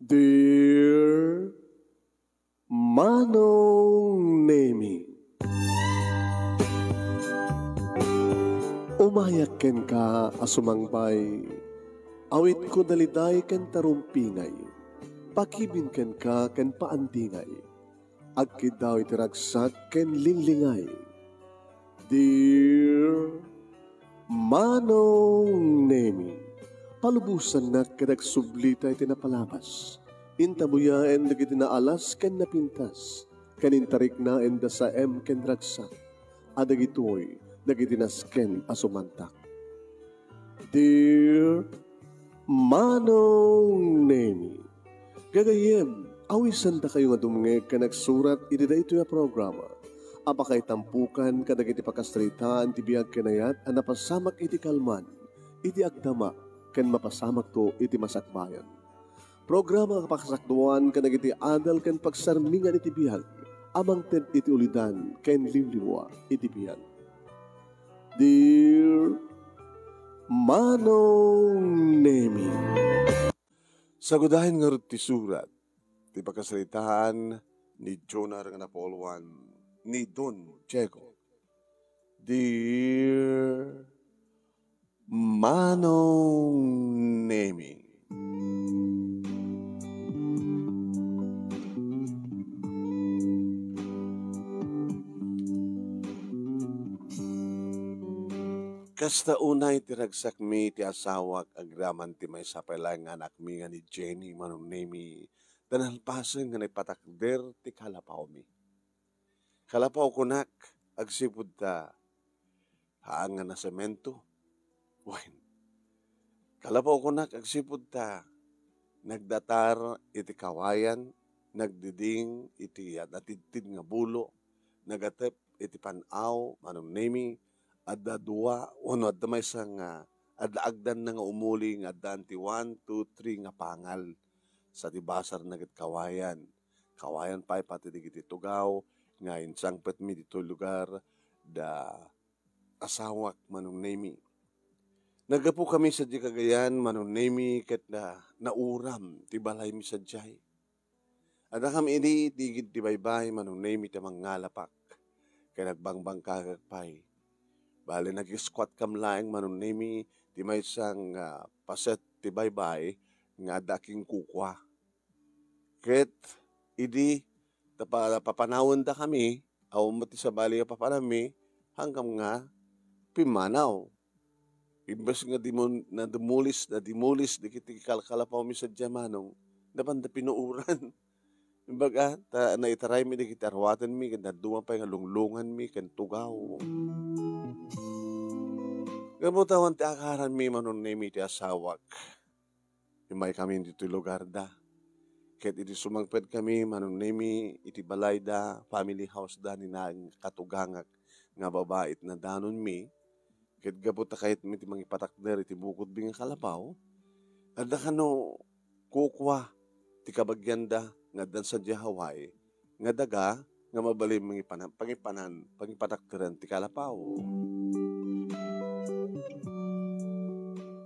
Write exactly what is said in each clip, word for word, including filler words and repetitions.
Dear Manong Nemi, umayak kenka a sumangbay, awitko daliday ken tarumpingay, pakibin kenka ken paandingay, agkiddaw iti ragsak ken linglingay. Dear Manong Nemi, palubosannak ket agsublita iti napalabas. Intabuyaen dagiti naalas ken napintas, ken intariknaen da saem ken ragsak, a dagitoy dagiti nasken a sumantak. Dear Manong Nemi, gagayyem, awisandakayo nga dumngeg ken agsurat iti daytoy a programa a pakaitampukan kadagiti pakasaritaan ti biag ken ayat a napasamak iti kalman, iti agdama, ken mapasamakto iti masakbayan. Programa a pakasakduan kadagiti adal ken pagsarmingan iti biag a mangted iti ulidan ken liwliwa iti biag. Dear Manong Nemi. Sagudayen ngarud ti surat ti pakasaritaan ni Jonar nga napauluan ni Don Diego. Dear Manong Nemi. Kasta unay ti ragsakmi ti asawak agraman ti maysa pay laeng nga anakmi nga ni Jenny, Manong Nemi, ta nalpasen nga naipatakder ti kalapawmi. Kalapaw kunak, agsipud ta haan nga nasemento. Wen, kalapaw kunak, agsipud ta nagdatar iti kawayan, nagdiding iti ad-, atidtid nga bulo, nagatep iti pan-aw, Manong Nemi, adda dua, wenno adda maysa nga, adda agdanna nga umuli nga addaan ti one, two, three nga pangal. Sa ti basarna ket kawayan. Kawayan pay pati dagiti tugaw nga insangpetmi ditoy lugar da asawak, Manong Nemi. Naggapukami sadiay Cagayan, Manong Nemi, ket na-, nauram ti balaymi sadiay. Addakam idi ti igid ti baybay, Manong Nemi, ti mangngalapak ken agbangbangkagak pay. Bale, nag-squat kam laeng, Manong Nemi, ti maysa nga paset ti baybay nga adda kinkukua. Ket idi tapa-, papanawendakami, awan met ti sabali a papanawmi, hangkam nga pimmanaw. Imbes nga dimon-, nadumulis, nadimulis dagiti kalkalapawmi sadiay, Manong, napanda pinuoran. Imbaga, ta naitaraymi dagiti aruatenmi, ken dadduma pay nga lunglunganmi ken tugaw. Gapu ta awan ti akaranmi, Manong Nemi, ti asawak. Immaykami ditoy lugarda. Ket idi sumangpetkami, Manong Nemi, iti balayda, family house da ni naeng katugangak nga babai iti nadanonmi, ket gapu ta kayatmi ti mangipatakder iti bukodmi nga kalapaw, adda kano kukua ti kabagianda nga addan sadiay Hawaii nga daga nga mabalin mangipana-, pangipanan, pangipatakderan ti kalapaw.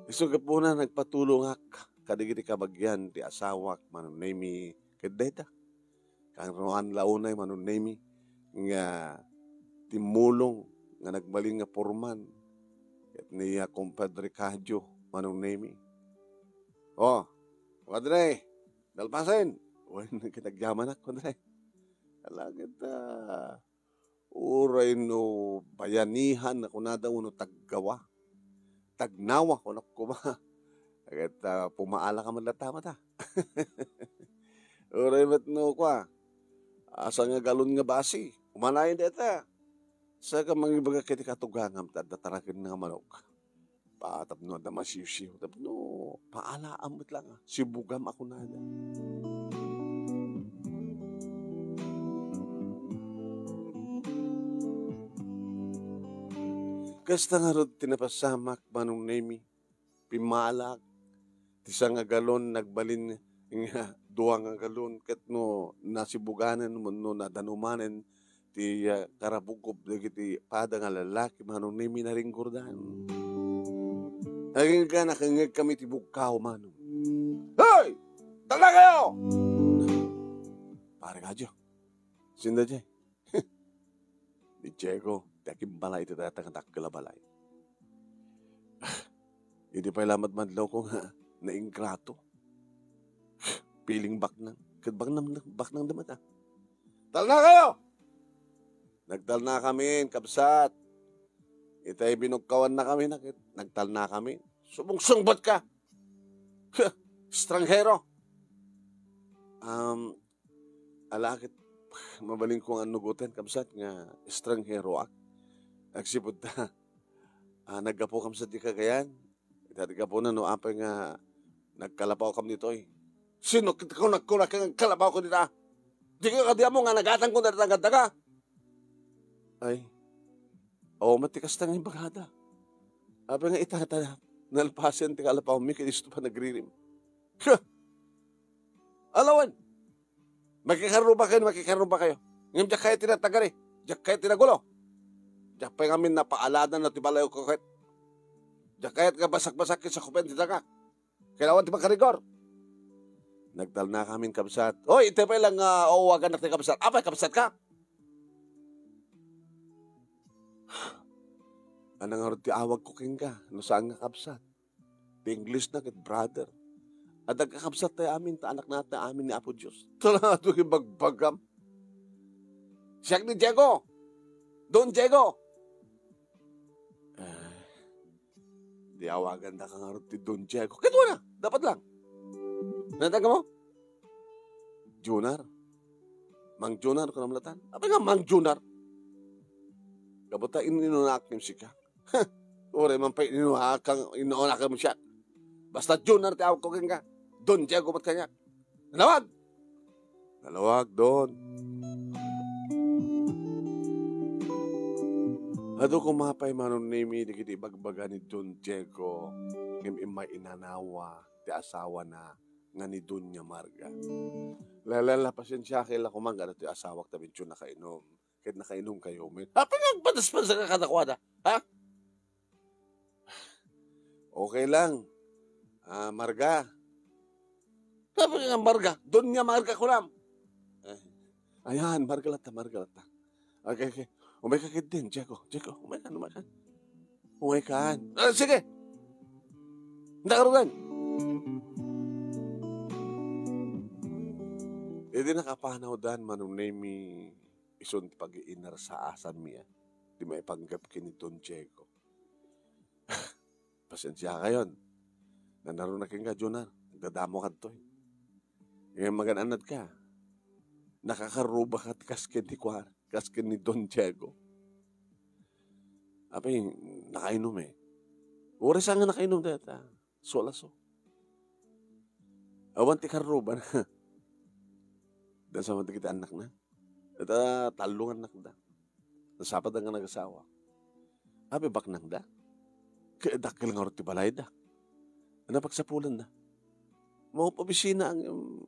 Isu gapuna nagpatulongak kadagiti kabagian ti asawak, Manong Nemi, ket dayta. Kangruan la unay, Manong Nemi, nga timmulong nga nagbalin nga porman ket ni, ah, Compadre Kadio, Manong Nemi. "O, Padre, nalpasen." Wen, kinagyamanak, Padre. Ala ket, ah, uray no bayanihan a kunada wenno taggawa. Tagnawa, kunak koma. Ket, ah, pumaala ka met latta, mata. Uray met no kua, asa nga galon nga basi, umanayen dayta. Saka mangibaga ket ti katugangam ta adda tarakenna nga manok. Pa, tapno adda masiwsiw, tapno paalaam met lang, ah, sibugam a kunada. Kasta ngarud ti napasamak, Manong Nemi, pimmalaak. Ti sanga galon nagbalin nga dua nga galon, ket no nasibuganen wenno nadanumanen ti, ah, karabugop dagiti pada nga lallaki, Manong Nemi, naringgurdan. Agingga, nakangngegkami ti bugkaw, Manong. Hey! Talnakayo! Pare Kadyo, sinda di. Ni Diego, ti akimbala iti dayta nga dakkel a balay. Idi pay la madmadlawko nga naingrato. Piling baknang. Ket baknang, baknang da met, ah. Talnakayo! Nagtalnakamin, kabsat. Itay binugkawannakamin, ket nagtalnakamin. Sumungsungbatka. Estranghero. Um, ala ket mabalinko nga annuguten, kabsat, nga estranghero ak. Agsipud ta, ah, naggapu, kabsat, di Cagayan. Ita ti gapuna no apay nga nagkalapawkam ditoy. Sino ket kunakuna nga nagkalapawko dita? Di ka kadi ammo nga nagatangko dagiti tagadaga? Ay, awan met ti kasta nga imbagada. Apay nga itata, nalpasen ti kalapawmi ket isu ti panagririm. Huh! Alawen! Makikarruba kayo, makikarruba kayo. Ngem diak kayat ti natagari. Diak kayat ti nagulo. Diak pay ngamin napaaladan no ti balayko ket. Diak kayat nga basak-basak ket sakupen ti dagak. Kailangan ti makarigor. Nagtalnakamin, kabsat. Oy, itay pay lang nga awagan ti kabsat. Apay, kabsat ka? Ania ngarud ti awagko kenka, no saan nga kabsat? Ti English na ket brother. Adda kakabsat tayo amin, ta anak na tayo amin ni Apo Dios. Talaga ito yung bagbagam. Siak ni Diego. Don Diego. Eh, di awagan da ka nga ti Don Diego. Ket wala, dapat lang. Nantag mo? Junar. Mang Junar, kunam latan. Apay nga Mang Junar? Kabuta, in-, inunak ni sika. Uray man pay inuakang, inuakang mo siya. Basta Junar ti awag ko kenka. Don Diego met kaniak. Nalawag! Nalawag, Don. Adu koma pay Manong Nemi dagiti ibagbaga ni Don Diego, ngem immay inanawa ti asawana nga ni Doña Marga. Lala, la, pasensiaak la koma nga adu ti asawak ta medyo nakainom. Ket nakainom kayo, men. Apay nga agpadaspadak kadakuada? Ha? Okay lang. Ah, Marga. Apay nga Marga? Doña Marga kunam. Eh, ayan, Marga latta, Marga latta. Okay, okay. Umay ka ketdin, Diego. Diego, umay ka, umay ka. Umay ka. Ah, sige. Nakarugan. Idi nakapanawdan, Manong Nemi, isun ti pag-iinarsaasanmi, ah, ti maipanggep ken ni Don Diego. Pasensiakayon. Nanarunak kenka, Junar. Nagdadamo kadtoy. Ngem magan-annad ka. Nakakarruba ka ti kas ken ni Kuan, kas ken ni Don Diego. Apay, nakainom eh. Uray sa nga nakainom dayta. Sualaso. Awan ti karruba na. Dan sa mga dagiti anak na. Ita tallo nga annakda. Nasapa da nga nagasawa. Apay baknangda? Kaya dakkel nga ti balayda. Ano pagsapulan da? Mao pabisina ang, um,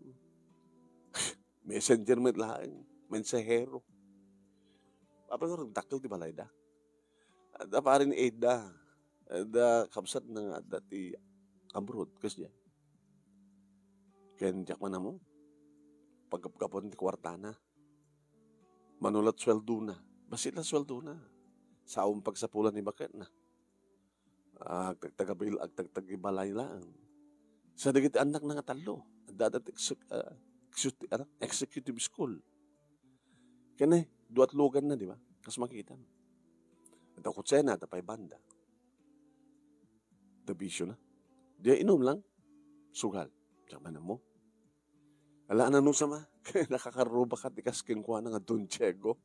messenger met laeng, mensahero. Apay nga dakkel ti balayda? Adda parin aid da. Adda kabsat na nga adda ti abroad, kas diay. Ken diak man ammo. Paggapgapuan ti kuartana. Mano la ti sueldona. Bassit la sueldona. Saon pagsapulan ni baketna. Agtagtagabil-, agtagtagibalay laeng. Sa dagiti annakna nga tallo, adda, adda ti exec-, ah, executive, ano? Executive school. Ken, eh, duat luganna, di ba? Kas makita. Adda kutsena, adda pay banda. Da bisyo na. Di inom lang. Sugal. Diak man ammo. Ala, ano sa ma? Nakakarruba ka ti kas kenkuana nga Don Diego.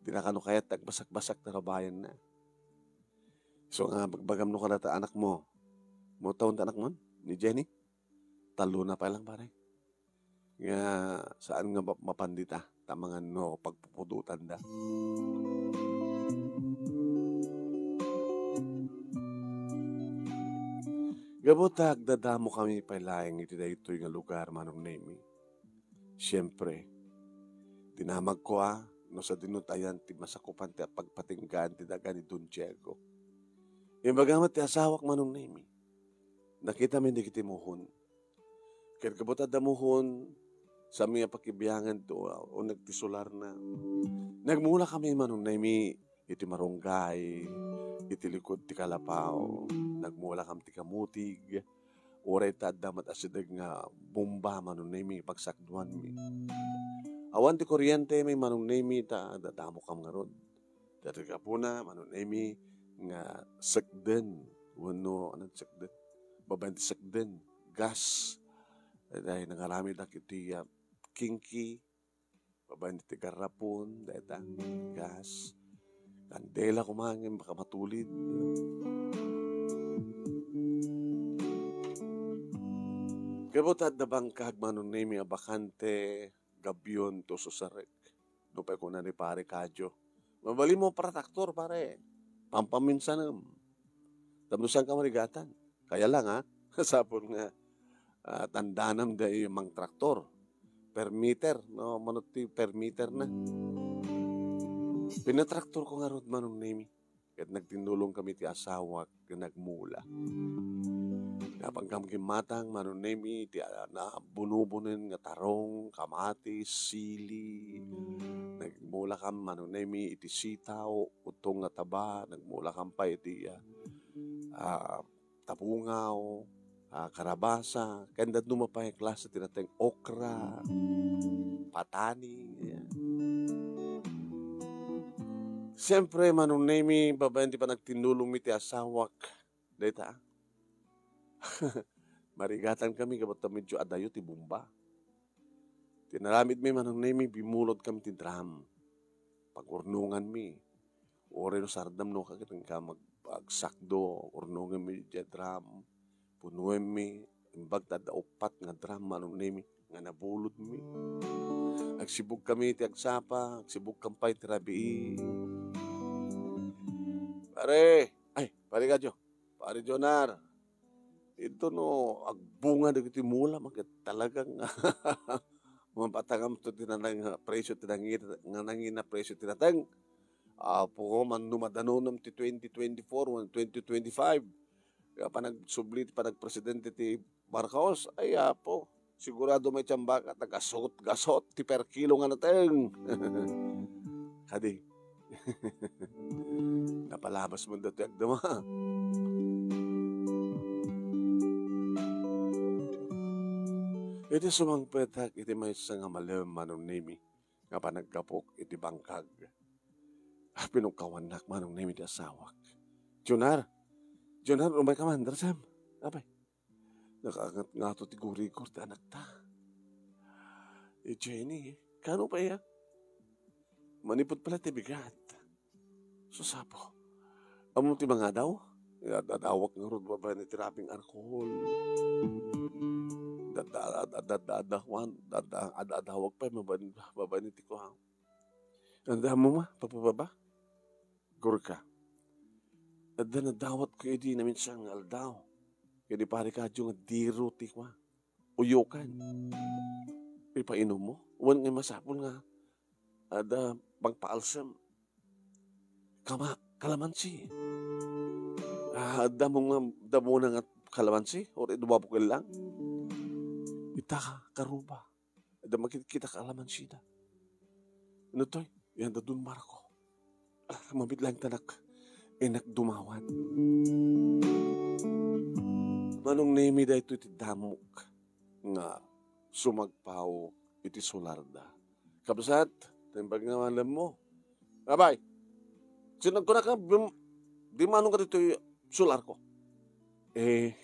Di na kano kayat ti agbasak-basak ti rabayan na. So nga, bagbagam no kadata anak mo. Mo taon ta anak mo? Ni Jenny? Tallo na pa lang, pare. Nga saan nga map-, mapan dita? Ta mangan no pagpupudutanda. Gapu ta agdadamo kami pay laeng iti daytoy nga lugar, Manong Nemi. Siempre, dinamagko a no sadino ti ayan ti masakupan ti pagpatinggaan ti daga ni Don Diego. Imbagam met ti asawak, Manong Nemi. Nakitami dagiti muhon. Ket gapu ta adda muhon, saan mi nga pakibiangan ti uneg ti solarna. Nagmula kami, Manong Nemi, iti marunggay, iti likud ti kalapaw. Nagmula kami ti kamutig. Uray ta adda met asideg nga bomba, Manong Nemi, pagsakduanmi. Awan ti kuryente mi, Manong Nemi, ta dadamokam ngarud. Daytoy gapuna, Manong Nemi, nga sekden, wenno, ano, sekden? Babaen ti sekden, gas. Daytoy nangaramidak iti, ah, kingki, babaen ti garrapon, dayta, gas. Kandela koma ngem makamatulid. Gapu ta adda bangkag, Manong Nemi, a bakante, gabion ti ususarek. Nupay kuna ni Pare Kadyo, "Mabalinmo para traktor, pare. Pampaminsanem. Tapno saanka marigatan." Kaya lang, ha? Sapul nga, ah, tandanam dayta mangtraktor. Per meter, no? Mano ti per meter na. Pinatraktorko ngarud, Manong Nemi. Ket nagtinnulong kami ti asawak nga nagmula. Napan kam kimmatang, Manong Nemi, ti, ah, nabunobunen nga tarong, kamatis, sili. Nagmula kam, Manong Nemi, iti sitaw, utong nga taba. Nagmula kam pay iti, ah, ah, tabungaw, ah, karabasa, ken dadduma pay a klase ti nateng, okra, patani, ayan. Siempre, Manong Nemi, babaen ti panagtinnulongmi ti asawak, dayta, ah. Marigatan kami gapu ta medyo adayo ti bomba. Ti naramidmi, Manong Nemi, bimulod kami ti drum. Pagurnonganmi. Uray no sardam no ka, ket inka mag-, agsakdo, urnongenmi diay drum. Punuenmi, imbag ta adda uppat nga drum, Manong Nemi, nga nabulodmi. Agsibug kami ti agsapa, agsibug kam pay ti rabii. Pare, ay, Pare Kadyo, Pare Jonar, ito no agbunga dagiti mula, maket talagang mapatangam to ti nanang-, presyo ti nangina, nga nangina presyo ti nateng. Apo, man no madanunem ti twenty twenty-four, wen twenty twenty-five. Kaya panagsubli ti panagpresidente ti Marcos, ay, apo, sigurado may tiyambaka, ta gasot, gasot ti per kilo nga nateng. Kadi. Napalabas man dati agdama. Iti sumangpetak iti maysa nga malem, Manong Nemi, nga panaggapok iti bangkag. Ah, pinungkawannak, Manong Nemi, ti asawak. Junar! Junar, umayka man, Darsem. Apay, nakaangat ngato ti gurigor ti anakta. Eh, Jenny, kano pay, ah? Manipud pala ti bigat. Sus, Apo. Ammom ti mangadaw? Ad-, adawak ngarud babaen iti rabing alcohol. Dadda-, ad-, ad-, ad-, adawan, dadda-, ad-, adawak pay babaen, babaen iti kuang. Anda mo ma, pagpababa? Gurka. Adda nadawatko idi naminsan nga aldaw. Kadi pare kadyo nga diro ti kuang. Uyokan. Ipainom mo? Wen nga masapul nga adda pangpaalsem. Kama-, kalamansi. Ah, adda mo nga damona nga kalamansi? Or iduwa bukel lang? Ita ka, karuba. Adda makitkitak a kalamansi da. Ano toy? Yan da Don Marco. Ah, mamit lang tanak. Inak dumawan. Manong Nemi daytoy ti damok nga sumagpaw iti solar da. Kabsat, naimbag nga alam mo. Abay, sinagko na ka, bim-, di manong ka ditoy solar ko. Eh,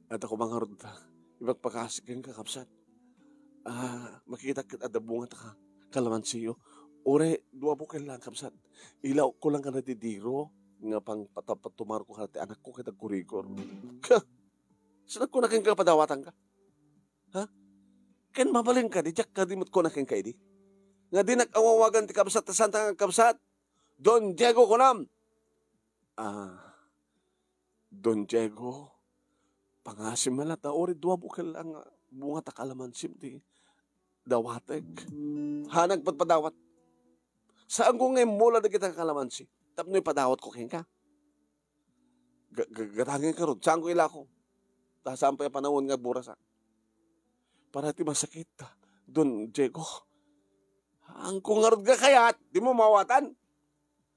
adda ko mangarod ta. Ibagpakasik ka, kabsat. Ah, makita ket adda bunga ta ka, kalamansiyo. Ore, dua bukel lang, kabsat. Ilaw ko lang ka na ti diro, nga pang patapatumar ko ka ti anak ko, ket agkurigor. Ka, sinagko na ken ka padawatan ka. Ha? Ken mabalin ka, di diak ka di met kuna ken ka idi. Nga dinak awawagan ti kabsat, ta santa nga kabsat, Don Diego kunam. Ah, Don Diego, pangasim man ta, uri dua bukel lang nga bunga ta kalamansim ti dawatek. Ha, nagpadpadawat. Saan ko nga immula dagita kalamansi? Tapno ipadawat ko kenka. Ga-, ga-, gatangen ka rod, saan ko ilako? Ta saan pay a panawen nga agburasak? para ti masakit, Don Diego. Haanko ngarud nga kayat, dimo maawatan.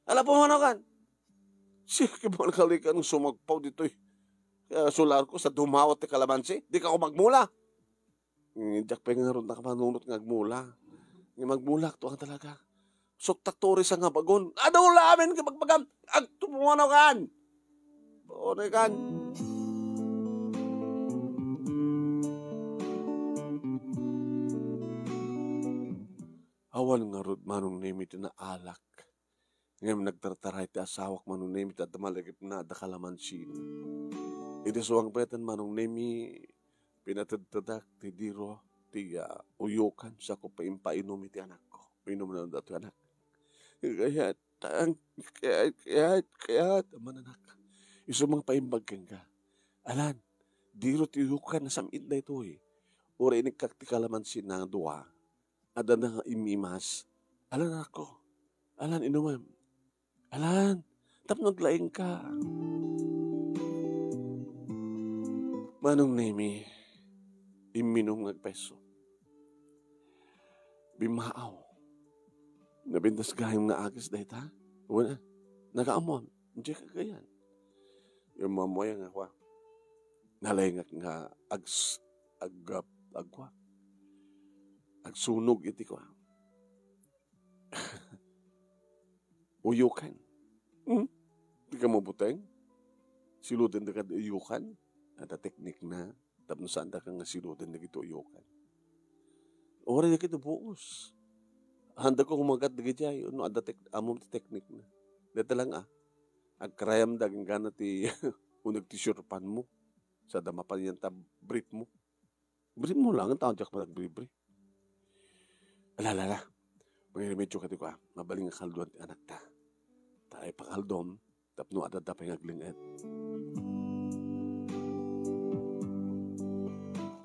Ala, pumanaw kan. Sige, malkalikan sumagpaw ditoy. Kaya sularko sa dumawat ti kalamansi, dika ko magmula. Ngem diak pay ngarud nakapanunot nga agmula. Ngem agmulak, tua nga talaga. Suktak to uri sa nga bagon. Adu la amin nga bagbagam. Agtupuan kan. Pone kan. Awan ngarud, Manong Nemi, ti naalak. Ngem nagtartaray ti asawak, Manong Nemi, ta adda malagipna, adda kalamansina. Idi suang pay ten, Manong Nemi, pinatedtedak ti diro ti, ah, uyokan, sako pay impainum iti anakko. Inumna datoy anak. Kayat, ang, kayat, kayat, kayat, mananak. Isu mangpaimbag kenka. Alan, diro ti uyokan, nasam-it daytoy. Uray inikkak ti kalamansi nga dua. Adda nga imimas. Alan, anakko. Alan, inumem. Alan, tapno aglaingka. Manong Nemi, imminum nga agpeso. Bimmaaw. Nabintas gayam nga agas dayta. Wen, nagaammuam. Diak agayan. Immamuay nga kua. Nalaingak nga ags-, ag-, agkua. Agsunog iti kua. Uyokan. Hmm? Dika mabuteng? Siluden dagiti uyokan. Adda teknikna. Tapno saandaka nga siluden dagiti uyokan. Uray dagiti buos. Haandak nga umagat dagiti ay, no, adda tek-, ammom ti teknikna. Dayta lang, ah. Agkarayamda, agingga ti uneg ti surpanmo. Sada mapan yan ta briefmo. Briefmo lang, tao diak managbrief-brief. Ala, ala, ala. Mangiremedio ka ti kua, mabalin nga kalduan ti anakta. Ta ay pakaldom, tapno adda pay nga agling-et.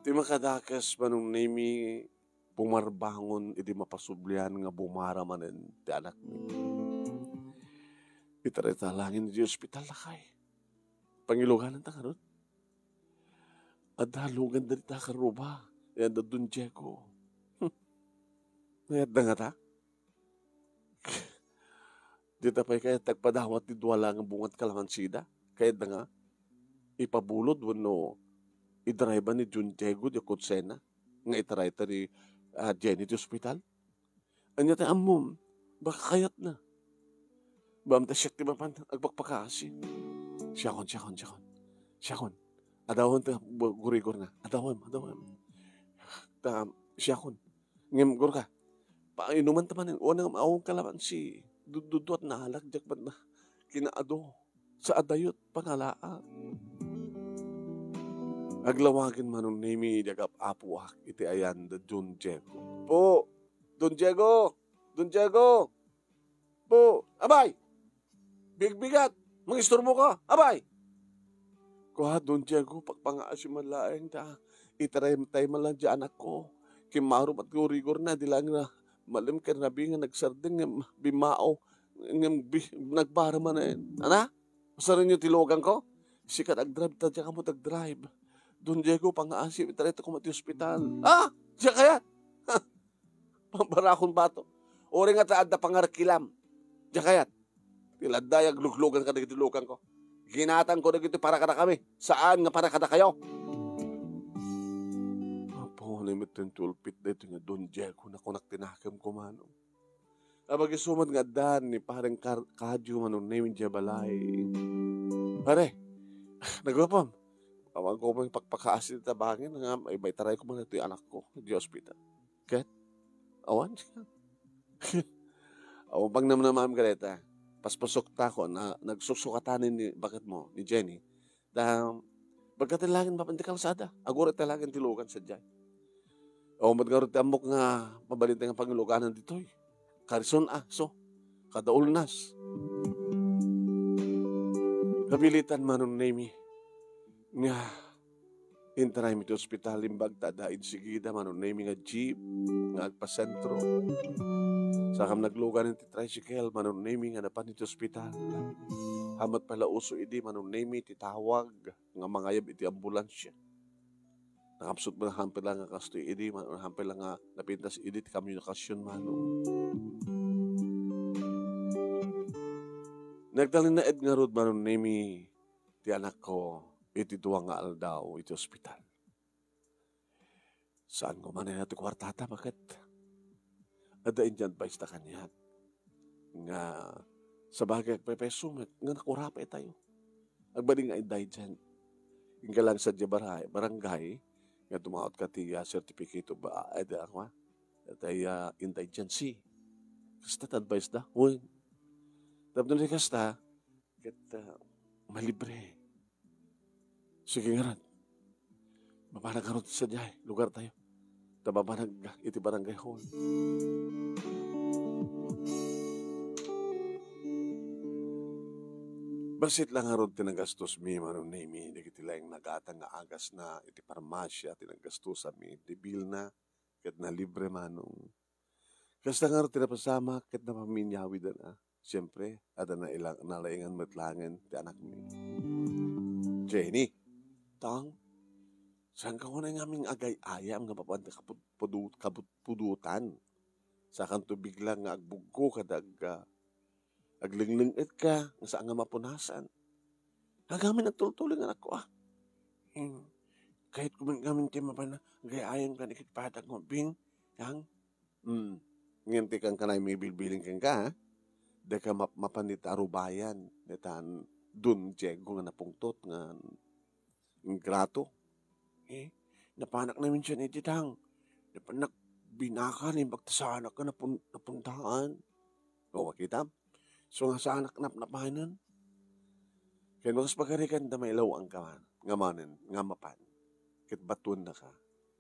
Ti makadakes, Manong Nemi, pumarbangon idi mapasublian nga bumara manen ti anakmi. Itarita langin di ospital, lakay. Pangilugananta ngarud. Adda lugan dita karuba. Yan da Don Diego. Hmm. Mayat da nga ta? Dita pay kayat agpadawat ti dua lang nga bungat kalamansida. Kayat da nga ipabulod wenno idrive-an ni Don Diego ti kutsena nga itarayta ni, ah, Jenny ti ospital. Ania ti ammom? Baka kayatna. Bam ta siak ti mapan agpakpakaasi. Siakon, siakon, siakon. Siakon. Adawem ta bu-, gurigorna. Adawem, adawem. Ta, siakon. Ngem, gurka, painuman ta manen, unang maawang kalamansi. Dudduduat naalak, diak man na kinaado. Sa adayot, pangalaak. Aglawagen Manong Nemi, di agap-apuak iti ayan da Don Diego. Po, Don Diego! Don Diego! Po, abay! Bigbigat! Mangisturbo ka! Abay! Kua, Don Diego, pagpangaasi man laeng ta. Itaray tay man lang di anakko. Kimmaro met gurigorna, di lang na malem ken rabii nga nagsardeng, ngem bimmaaw, ngem bi-, nagbara manen. Ana? Usarenyo ti luganko? Sika ti agdrive, ta diak ammo ti agdrive. Don Diego, pangaasi, itaray ta koma ti ospital. Ah! Diak kayat! Pambarakon bato. Uray nga ta adda pangarkilam. Diak kayat. Ti ladda, agluglugan kadagiti luganko. Ginatangko dagiti para kadakami. Saan nga para kadakayo. Apo, ni met ti ulpit daytoy nga Don Diego, nakunak ti nakemko, Manong. Apag-isu met nga addan ni Pareng Kar-, Kadyo Manong Nemi idiay balay. Pare, nagupam. Awan ko may pakpakaasi ti tabangin nga may, maitarayko man iti anakko idiay ospital. Ket, awan siya. Awan pang namnamam kadayta. Paspasuktakon, nagsuksukatanen ni baketmo, ni Jenny. Ta, pagka ti langin mapan ti kalsada, aguray ti langin ti lugan sadiay. Awan met ngarud ti ammok nga mabalin ti nga pangiluganan ditoy. Karison a, so, kada ulnas. Napilitan Manong Nemi nga intaraymi ti ospital, imbag ta adda insigida Manong Nemi nga jeep nga agpasentro. Sakam naglugan iti tricycle Manong Nemi nga napan iti ospital. Hamat pala uso idi Manong Nemi ti tawag nga mangayab iti ambulansya. Nakapsut met, hampir la nga kastoy idi, ma-, hampir la nga napintas idi ti komunikasion, mano. Nagtalinaed ngarud, Mano Nemi, ti anakko iti dua nga aldaw iti ospital. Saan ko manen ti kuartata, baket adda idiay advice ta kaniak nga sabagay agpepeso met nga nakurapay tayo. Agbalin nga idiay diay. Inggalang sa diay baray-, barangay nga dumaot ka ti, ah, certificate of, ah, ay, di ako, ah, tay, ah, indigency. Kasta ti advice da. Uy. Tapno di kasta, ket, ah, malibre. Sige ngarud. Mapanag ngarud sadiay lugar tayo. Ta mapanag iti barangay hall. Bassit la ngarud ti nagastos mi, Mano Nemi, dagiti laeng nagatang nga agasna iti parmasia ti naggastosan mi, iti bilna, ket nalibre, Manong. Kasta ngarud ti napasamak ket napaminiawiden a. Siempre, adda nailang-, nalaingan met laengen ti anakmi. Jenny, Tang, saanka unay ngamin agay-ayam nga mapan ti kapud-, pudu-, kapudpudutan? Sakanto bigla nga agbuggo kada ag-, ah, aglengleng-etka nga saan nga mapunasan. Agamin agtultuloy nga anakko, ah. Hmm. Kayatko met ngamin ti mapan agay-ayam ken iket padak mo, Bing, Tang. Hmm. Ngem ti kankanay mi bilbiling kenka, ha? Dika map-, mapan dita arubayan, dita Don Diego nga napungtot nga ingrato. Eh, napanak namin siya ni Titang. Napanak binaka ni bagtasanak nga napun-, napuntaan. O, makita? So nga sanak napnapanan. Kaya no kas pagarikan da mailaw ang kaman, nga manen, nga mapan. Ket batuan na ka.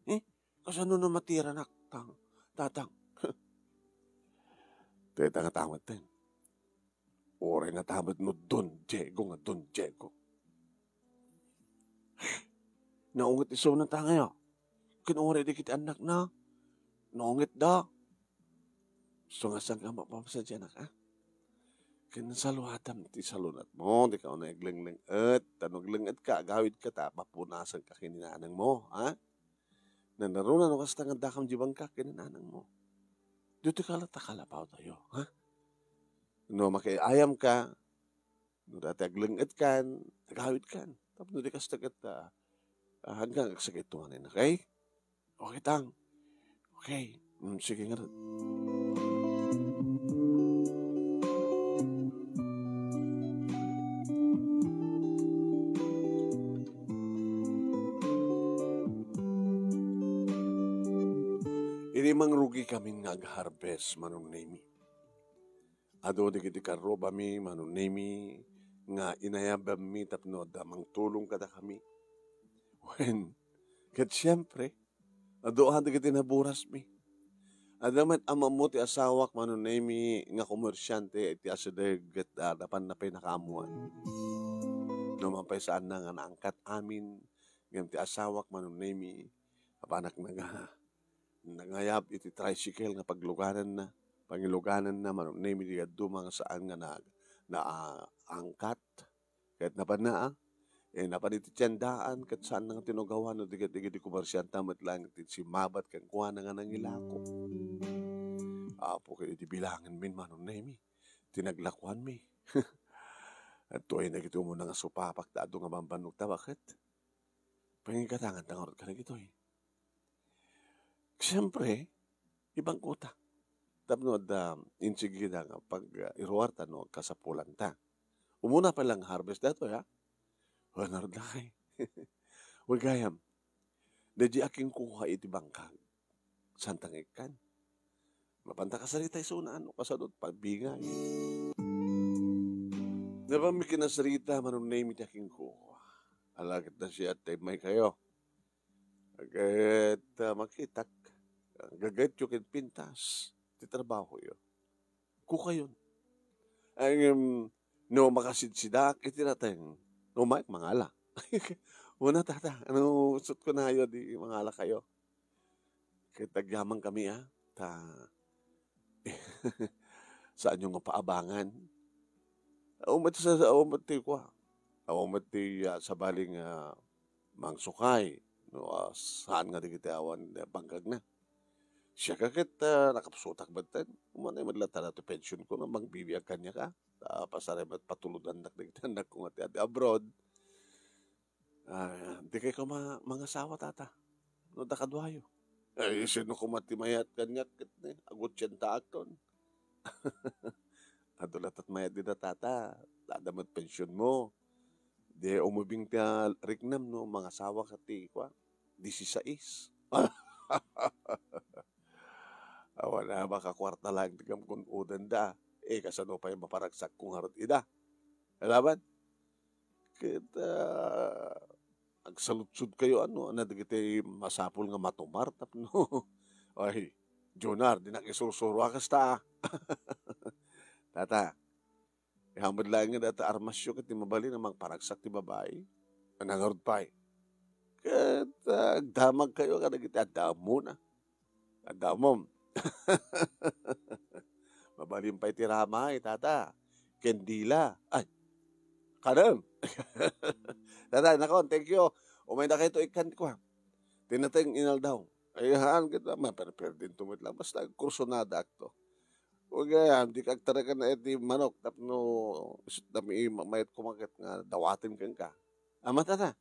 Eh, kasano na matiranak, tang, tatang? Teta nga tamat ten. Uray nga tamat no Don Diego nga Don Diego. Naunget isu na tangayo. Ken uray dagiti annakna, naunget da. So nga saan ka mapapasadianak, ha? Ken saluadam ti salunatmo, dika unay aglengleng-et. Ta no aglengleng-etka, agawidka, ta papunasanka ken ni nanangmo, ha? Nanaruna no kasta nga addakam di bangka ken ni nanangmo. Ditoy ka la ta kalapawtayo, ha? No makiayamka, no dati aglengetkan, agawidkan. Tapno di kasta ket, ah, ah, hanggang agsakit tumanen, okay? Okay, tang. Okay. Mm, sige nga. Idi mangrugi kami nga ag-harvest, Manong Nemi. Adu dagiti karrubami, Manong Nemi, nga inayabammi tapno adda mangtulong kadakami. Wen, ket siempre, adu a dagiti naburasmi. Adda met ammo ti asawak, Manong Nemi, nga komersiante iti asideg ket, ah, napanna pay nakaammoan. No man pay saanna nga naangkat amin, ngem ti asawak, Manong Nemi, apanak naga-, nangayab iti tricycle nga paglugananna, pangilugananna, Manong Nemi, di dadduma nga saan nga na-, naangkat. Ket napanna, ah, eh, napan iti tiendaan, ket saan nga tinugawan, no di ket dagiti komersianta met laeng ti simmabat kenkuana nga nangilako. Apo, ket iti bilangenmin, Manong Nemi, ti naglakuanmi. Adtoy dagiti umuna nga supapak ta adu nga bambannogta, baket? Pangigatangan ta ngarud kadagitoy. Siyempre, ibangkota. Tapno adda insigida nga pag, ah, iruarta no agkasapulanta. Umuna pa lang harvest datoy, ha? Wen, ngarud lakay. Wen, gayam. Daydi a kinkuha iti bangkag. Saan ta nga ikkan? Mapanta kasarita isuna, no? Kasano ti pagbingay. Napami kinasarita, Manong Nemi, ti a kinkuha. Alagad na siya at taymay kayo. Ket, ah, makitak, gagayetyo ken pintas ti trabahoyo. Kukayon. Ay, ngem, no makasidsidaak iti nateng, no, Mike, mangala. Una, tata, ano, sut ko nayo, di mangala kayo. Ket agyaman kami, ah, ta saanyo nga paabangan. Awan met sa, awan met ti kua. Awan met ti, ah, sabali nga mangsukay. No, ah, saan nga dagiti awan, eh, bangkagna. Siak ket, ah, nakapsutak metten. Umanay met latta ti pensionko nga mangbibiag kaniak, ah. Ta pasaray met patulodannak dagiti annakko nga ti adi abroad. Ah, dikay koma mangasawa, tata. No, da kaduayo. Ay, sino koma ti mayat kaniak ket ni agutsaentaakton? Adu latta ti mayat dida, tata. Adda met pensionmo. Di umubing ti, ah, riknam no mangasawa ka ti, kua, disisais. Awan a makakuarta laeng ti kamkun-odanda. Eh, kasano pay maparagsakko ngarud ida? Alaman? Ket, ah, agsaludsodkayo, ano, ano dagiti masapul nga matumar tapno, ay, Jonar, dinak isursuro a kasta, ah. Tata, ihamed laeng nga data armasyo ket ti mabalin a mangparagsak ti babai. Ania ngarud pay? Ket, ah, agdamagkayo kadagiti adda ammona. Adda ammom. Mabalin pay ti ramay, tata. Kendila. Ay, kanem. Tata, nakon, thank you. Umaydakayto ikkan, kua. Ti nateng inaldaw. Ay, haan kita, maperperdinto met lang. Basta agkursunada akto. Wen gayam, dika agtaraken iti manok tapno isut dami ma-, mayat kumaket nga dawaten kenka. Ama, tata,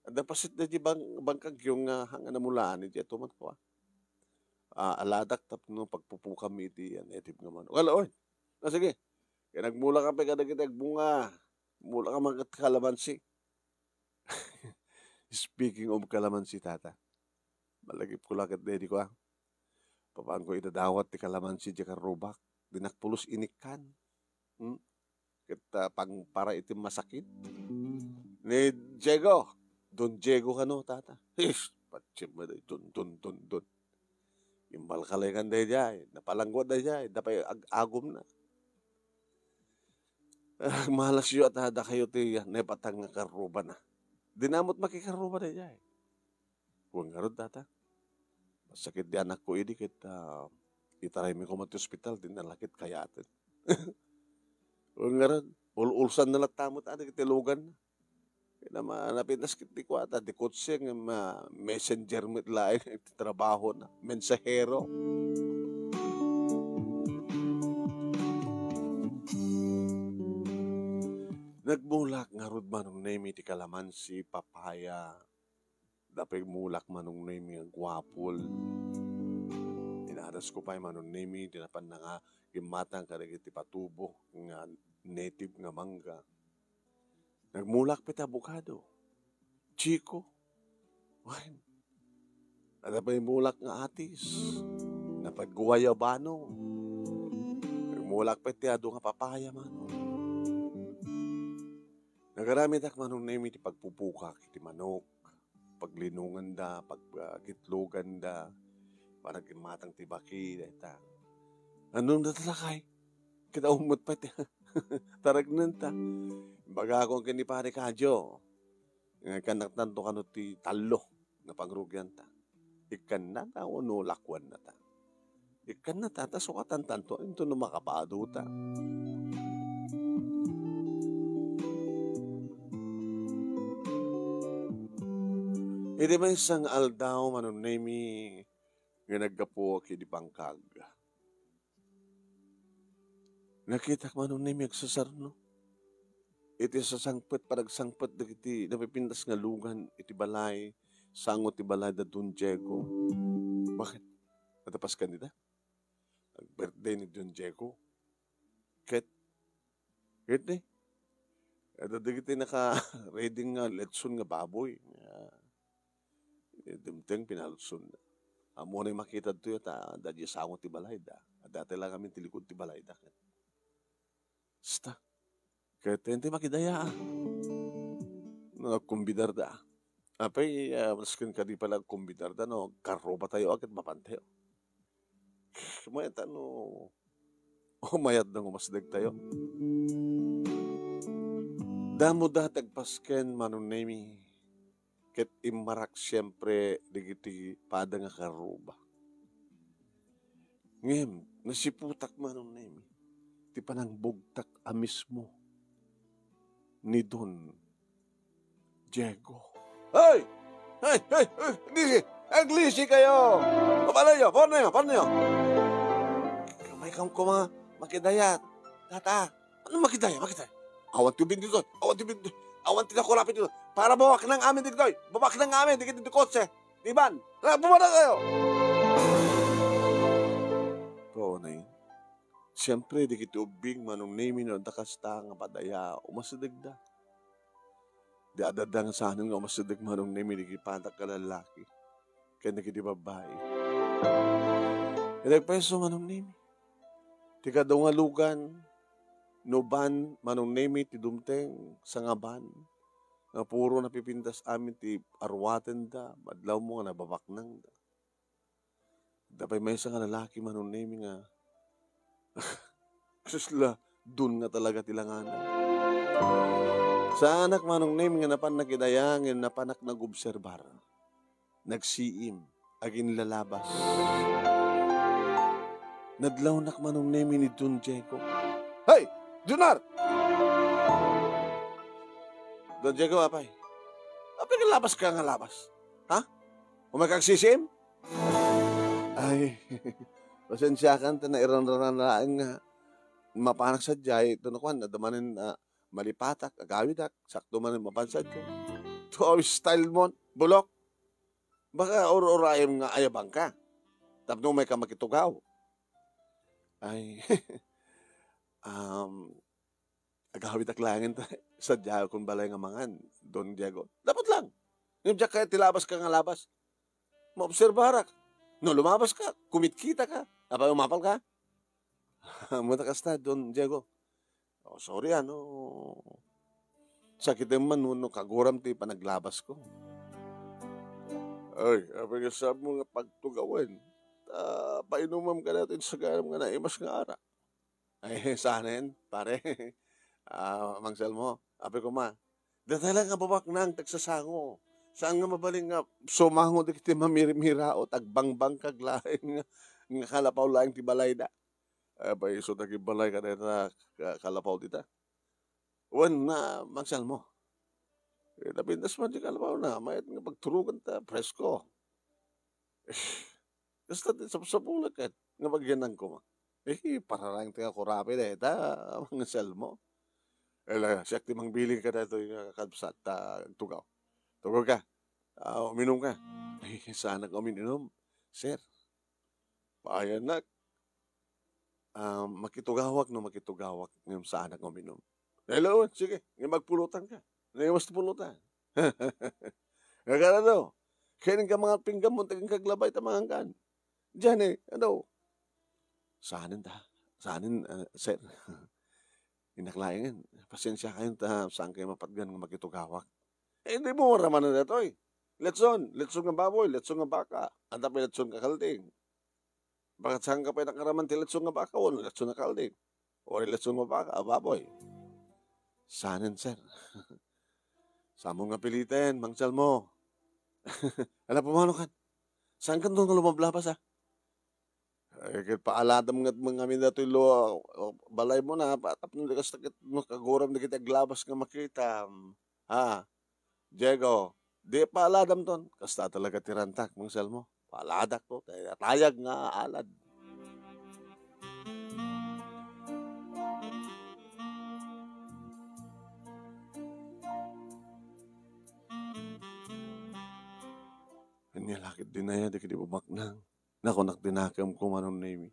adda paset daydi bang-, bangkagyo nga, nga namulaan iti atuman ko, ah. Ah, aladak tapno pagpupukammi iti, ah, native nga manok. Wala, oy. Ah, sige. Kaya nagmulak ka pay kadagiti agbunga. Mulak ka man ket kalamansi. Speaking of kalamansi, tata. Malagipko la ket daydi ko, ah. Papanko idadawat ti kalamansi diay karrubak. Dinak pulos inikkan. Hmm? Ket, ah, pangpara iti masakit. Ni Diego, Don Diego kano, tata. His, patsim mo, Don, Don, Don, Don. Imbalkalekan daydiay, napalangguat daydiay, da pay ag-agumna. Ah, malasyo a ta dakayo ti naipatang nga karrubana. Dina met makikarruba daydiay. Wen ngarud, tata. Masakit di anakko idi ket, ah, itaraymi koma ti ospital, dina la ket kayaten. Wen ngarud, ul-ulsanna latta met, ah, dagiti luganna. Kaya ma-, napintas ket di kuata, di kotse nga ma-, messenger met laeng ti trabahona, mensahero. Nagmulak ngarud, Manong Nemi, ti kalamansi, papaya, da pay mulak, Manong Nemi, nga guapol. Inadasko pay, Manong Nemi, ti napanna nga immatang kadagiti patubo nga native nga mangga. Nagmulak pay ti abokado, chiko, wen, adda pay mulak nga atis, napay guayabano. Nagmulak pay ti adu nga papaya, Manong. Nagaramidak, Manong Nemi, ti pagpupukak iti manok, paglinonganda, pag-, ah, gitloganda, panagimmatang ti baki, dayta. Anong data lakay? Kita umot pay ti taregnenta. Imbagakon ken ni Pare Kadyo nga ikkannak tanto kano ti tallo nga pangrugianta. Ikkannata wenno lakuannata? Ikkannata, ta sukatan tanto intono makapaduta. Iti maysa nga aldaw, Manong Nemi, nga naggapuak idi bangkag, nakitak, Manong Nemi, agsasarno iti sasangpet, panagsangpet dagiti napipintas nga lugan iti balay, sango ti balay da Don Diego. Bakit? Adda paskan dita? Ag-birthday ni Don Diego. Ket, ket ni, adda dagiti naka-ready nga letson nga baboy. Ah, eh, dimteng pinalutsonna. Ammona makita ditoy ta adda diay sango ti balayda. Adda ti la ngamin ti likod ti balayda. Sta. Ket, enti makidaya, ah. No, nagkumbidar da. Apay, ah, masken kadi pala nagkumbidar da, no, karruba tayo, ah, ket mapan tayo. Mayat, ano, o mayat da nga umasdeg tayo. Damo da ti agpasken, Manong Nemi. Ket immarak siempre dagiti pada nga karruba. Ngem, nasiputak, Manong Nemi, ti panangbugtak a mismo ni Don Diego. Hey! Hey, hey, hey, lisi! Aglisi kayo! Paano yo? Paano yo? Paano yo? Kamay kam kuma, makidayat. Tata, ano makidaya? Makidaya? Awan ti ubing ditoy. Awan ti ubing ditoy. Awan ti nakurapit ditoy. Para babaknang amin ditoy. Babaknang amin. Dikit ditoy kotse. Di ban? Tara, bumaba kayo! Tony, siyempre, dikit ubing, Manong Nemi, no, dakasta nga padaya, umasideg da. Di adda nga saanen nga umasideg, Manong Nemi, dagiti panak nga lallaki ken dagiti babbai. Ket agpayso, Manong Nemi, ti kadu nga lugan, no ban, Manong Nemi, ti dumteng, sangaban, nga puro napipintas amin ti aruatenda, madlawmo nga nababaknangda. Adda pay maysa nga lalaki, Manong Nemi, nga Sus la, dun nga talaga ti langana. Saanak, Manong Nemi, nga napan nakidaya, ngem napanak nagobserbar. Nagsiim, aginlalabas. Nadlawnak, Manong Nemi, ni Don Diego. Hey! Junar! Don Diego, apay. Apay nga labas ka nga labas? Ha? Umay ka agsisim? Ay, pasensiakan ta nairanranan laeng nga mapanak sadiay, ito na kuan, adda manen, ah, malipatak, agawidak, sakto manen mapan sadiay. Ito style mo, bulok. Baka ur-urayem nga ayabang ka. Tapno umay ka makitugaw. Ay, um, agawidak laengen ta sadiakon balay nga mangan, Don Diego. Dapat lang. Ngem diak kayat ti labas ka nga labas. Maobserbarak. No lumabas ka, kumitkita ka. Apay, umapal ka? Ammo ta kasta, Don Diego. Oh, sorry, ano. Sakitem man no, no kaguram ti panaglabas ko. Ay, apay nga saan mo nga pagtugawen? Ta, painumam ka natin sa garam nga naimas nga arak. Ay, saanen, pare. Ah, Mang Selmo, apay koma. Dayta la nga babaknang ti agsasango. Saan nga mabalin nga sumango dagiti mamirimiraot, agbangbang kag laeng nga, nga kalapaw laeng ti balayda. Apay, isu dagiti balay kadayta ka-, kalapaw dita. Wen na, Mang Selmo. Eh, napintas man ti kalapaw na, mayat nga pagturugan ta, presko. Kasta ti sapsapulek ket nga agyananko. Eh, pararang ti nga kurapi dayta, Mang Selmo. Ela, siak ti mangbiling kadaytoy nga kabsat ta agtugaw. Tugaw ka. Ah, uminum ka. Ay, saanak uminum, sir. Paayanak. Ah, makitugawak no makitugawak ngem saanak nga uminum. Hello, sige, ngem agpulutan ka. Naiwas ti pulutan. Nga kada daw, kayanin ka mangan pinggan mo, tagan kaglabay ta mangankan. Diyan eh, ano? Saanen ta? Saanen, ah, sir? Innak laengen. Pasensia kayo ta saan kayo mapatgan nga makitugawak. Eh, di mo maramanan datoy. Letson, letson nga baboy, letson nga baka. Anta pay letson nga kalding. Bakit saan ka pay nakaraman ti letson nga baka wenno letson nga kalding? O letson nga baka, a baboy? Saanen, sir. Saan mo nga piliten, Mang Selmo? Ala, pumano kan? Saan kan doon nga lumablabas, ah? Ay, ket paaladam nga mangamin datoy lo-, balay mo na, pa-, tapno di kasta ket makaguram dagiti aglabas nga makita. Ha? Diego, di paaladam ton. Kasta talaga ti rantak, Mang Selmo. Paaladak to, tay atayag nga alad. Ania la ket dinaya dagiti babaknang. Nakunak ti nakemko, Manong Nemi.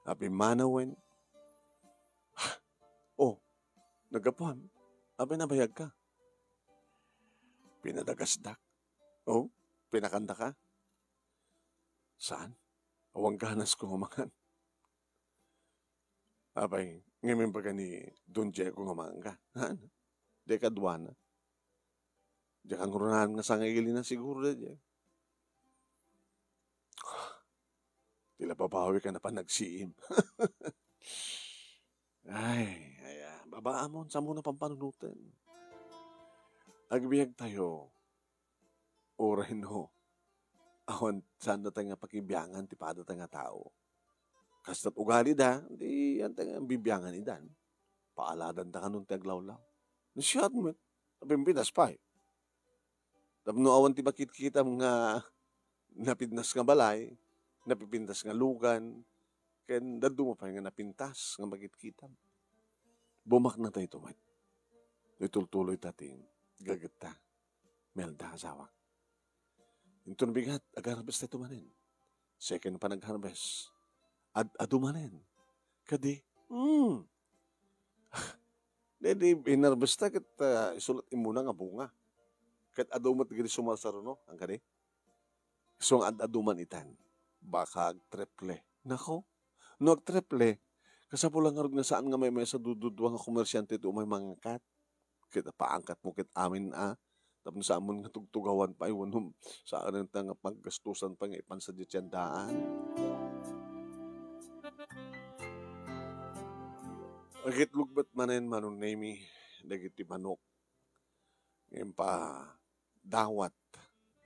Apay, manawen? Oh, naggapuam. Apay, nabayag ka? Pinadagasdak. Oh, pinakanda ka? Saan? Awan ganas ko nga mangan. Apay, ngamin pa gani Don Diego nga mangan ka? Ha? Di kaduana. Diak ngarud nga sangailinan siguro daydiay. Ti la babawi ka na panagsiim. Ay, ay, ah, babaamon, saan mo na pampanunoten? Agbiag tayo, uray no, awan saan data nga pakibiangan ti padata nga tao. Kasta't ugali da, di anta nga bibiangan idan. Paaladan ta kanon ti aglawlaw. Nasiyat met, napimpinas pay. Tapno awan ti makitkitam nga napintas nga balay, napipintas nga lugan, ken dadduma pay nga napintas nga makitkitam. Bumaknatayto met. Itultuloyta ti gagetta. Melda, asawak. Inton bigat, ag-harvest tayo manen. Second panag-harvest. Ad-adu manen. Kadi, hmm. Di, di, in-harvest ta ket, ah, isulat immuna nga bunga. Ket adu met gidi sumarsaruno, ang kadi. So, nga ad-adu man itan. Baka agtriple. Nako, no agtriple, kasapul la ngarud nga saan nga maymaysa dududua nga komersyante ti umay mangakat. Ket paangkatmo ket amin a, tapno saan mo nga tugtugawan pay wenno saan ta nga paggastusan pay nga ipan sadiay ti andaan. Agitlog met manen, Manong Nemi, dagiti manok nga impadawat,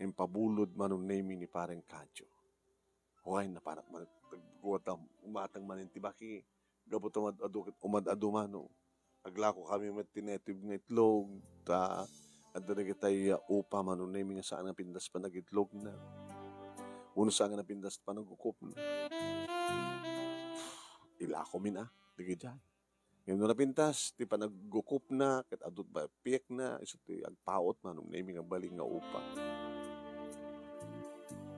impabulod, Manong Nemi, ni Pareng Kadyo. Wen, napanak man, tagguatam, umatang manen ti baki, gapu ta umad-adu ket umad-adu, Manong. Aglako kami met ti native nga itlog, ta adda dagitay, ah, upa, Manong Nemi, nga saan nga pintas panagitlogna. Wenno saan nga napintas panagukopna. Ilakomin a, dagidiay. Ngem no napintas ti panagukopna, ket adu ti piekna, isu ti agpaut, Manong Nemi, nga bali nga upa.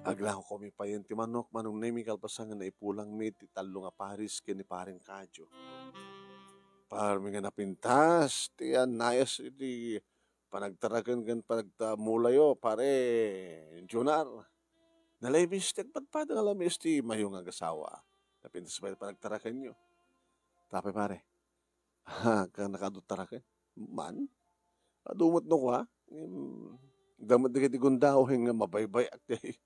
Aglakomi payen ti manok, Manong Nemi, kalpasan nga naipulangmi ti tallo nga pares ken ni Pareng Kadyo. Parmi nga napintas ti annayas iti panagtaraken ken panagtamulayo, Pare Jonar. Nalamis ti agpadpada nga lamis ti mayo nga agasawa. Napintas pay panagtarakenyo. Tapay, pare. Ha, ka nakaadu taraken? Man? Adu met no kua? Em, adda met dagiti gundaweng nga mabaybay-ak ti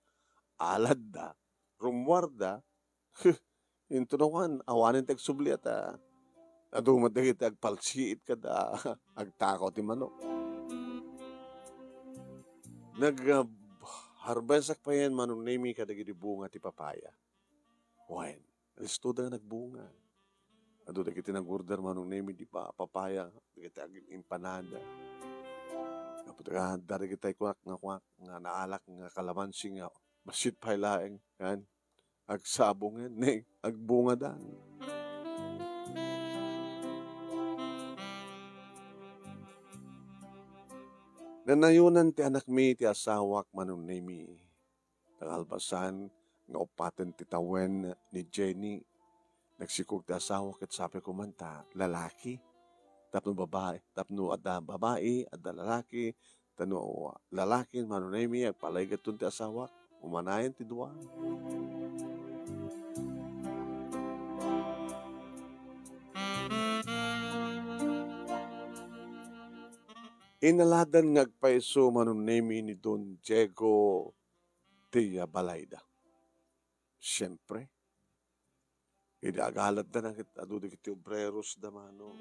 aladda, rummuarda. Into no kuan, awanen ti agsubliat a. Adu met dagiti agpalsiit kada agtakaw ti manok. Nag, ah, harvestak payen, Manong Nemi, kadagiti bunga ti papaya. Wen, listo da nga nagbunga. Adu dagiti nag-order, Manong Nemi, di pa-, papaya, dagiti ag-, empanada. Gapu ta adda dagiti kunak nga kunak nga naalak nga kalamansi nga bassit pay laeng, kan? Agsabong ken ni agbungadan. Nanayonan ti anakmi ti asawak, Manong Nemi. Nakalpasan nga uppaten ti tawen ni Jenny, nagsikog ti asawa ket sapay koma ta lalaki. Tapno babai, tapno adda babai, adda lalaki, ta no lalaki, Manong Nemi, agpalaygetton ti asawak, umanayen ti dua. Inaladan nga agpayso, Manong Nemi, ni Don Diego ti, ah, balayda. Siempre, idi agaladda na ket adu dagiti obreros da, Manong.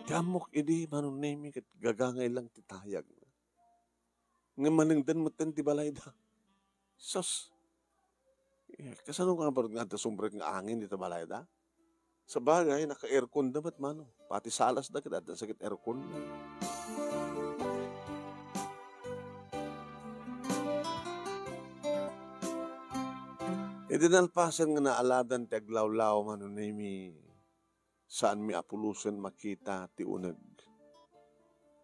Ti ammok idi, Manong Nemi, ket gagangay lang ti tayagna. Ngem manengden metten ti balayda. Sus! Eh, kasano nga barud nga adda sumrek nga angin dita balayda? Sabagay, naka-aircon da met, Manong. Pati salasda ket adda sa ket aircon. Idi nalpasen nga naaladan ti aglawlaw, Manong Nemi, saanmi a pulosen makita ti uneg.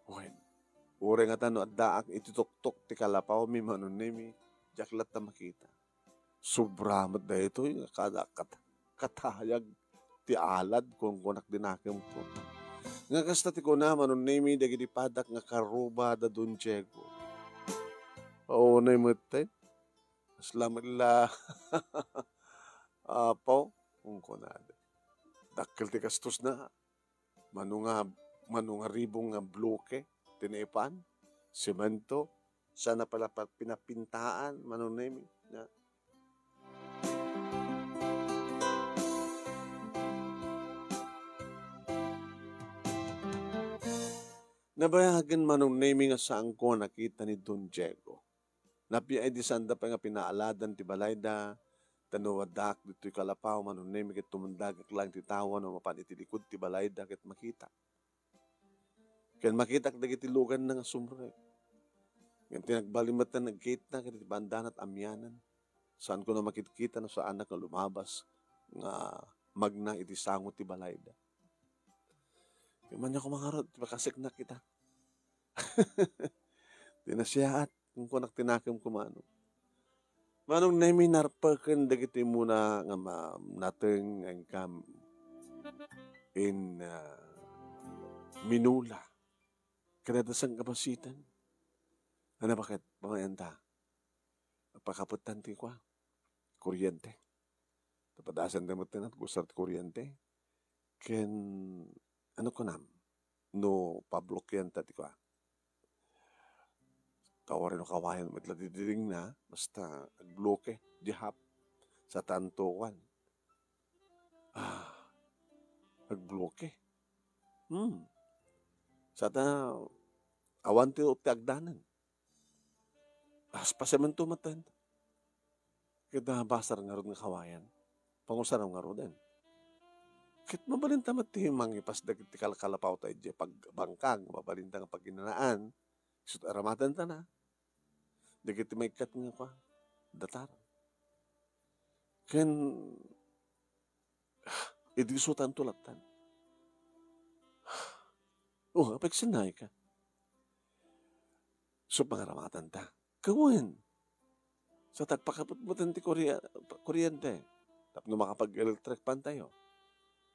Wen, uray ngata no addaak iti tuktok ti kalapawmi, Manong Nemi, diak latta makita. Sobra met daytoy nga kada kat-, katayag ti alad, kunkunak di nakempo. Nga kasta ti kuna, Manong Nemi, dagiti padak nga karuba da Don Diego. Unay metten. Kasla met la, Apo, kunkunada. Dakkel ti gastosna. Mano nga, mano nga ribong nga bloke ti naipan, semento, sana pala pa-, pinapintaan, Manong Nemi, na. Nabayagen, Manong Nemi, nga saanko a nakita ni Don Diego. Napiay di sanda pay nga pinaaladan ti balayda, ta no addaak ditoy kalapaw, Manong Nemi, ket tumundagak laeng ti tawa no mapan iti likud ti balayda ket makitak. Ken makitak dagiti luganna nga sumrek. Ngem ti nagbalin met nagkitna ket iti bandana amianan. Saanko a makitkita no saannak nga lumabas nga magna iti sango ti balayda. Ngem ania koma ngarud, ti makasiknak ita. Ti nasiaat, kunkunak ti nakemko, Manong. Manong Nemi, narpeken dagiti umuna nga ma-, nateng nga inkam in, ah, minula. Kadadasan kabasiten. Ano, baket? Pamayan ta. Pakaputtan ti kua, kuryente. Tapadasan da met ti nagusar ti kuryente. Ken, ano kunam? No pablokean ta ti kua. Kawari no kawayan met la dididingna, basta agbloke, di hap. Sa tanto kuan. Ah, agbloke. Hmm. Sa ta, awan ti, ti agdanen. As pasemento met ta. Ket nabasar ngarud nga kawayan. Pangusaram ngaruden. Ket mabalinta met ti mangipasdek ti kalkalapaw ta idiay pagbangkag, mabalinta nga paginanaan. Isut' aramatenta na. Dagiti maikkat nga kua, datar. Ken, idisutanto lattan. Oh, apeksinay ka. So, pangaramatanta. Kawen. Sa tagpakaputputen ti kuria-, kuryente. Tapno makapag-electric fan tayo.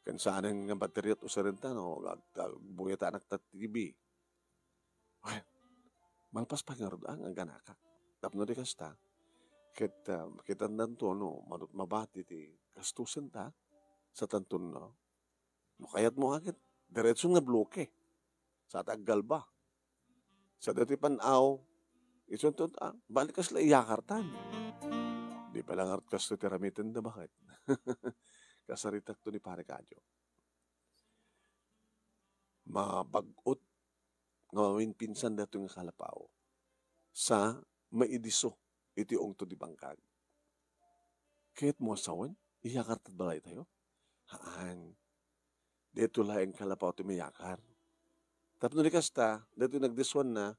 Ken saanen nga bateria ti usarenta no ag-, agbuyatanak ta T V. Wen, malpas pay ngarud a nga aganakan. Tapno di kasta, ket, ah, makitandanto no manut-, mabati ti gastusenta, sa tanton no, no kayatmo a ket, diretso nga bloke. Sa ta aggalba. Sa dati pan-aw, isunto, ah, balikas la iyakartan. Di pay la ngarud kastoy ti aramidenda, baket? Kasaritakto ni Pare Kadio. Mabag-ot nga maminpinsan daytoy nga kalapaw sa maidiso iti ungto ti bangkag. Ket mo a sawen, iyakar ti balay tayo? Haan. Daytoy laeng kalapaw ti mayakar. Tapno di kasta, daytoy nagdisuanna,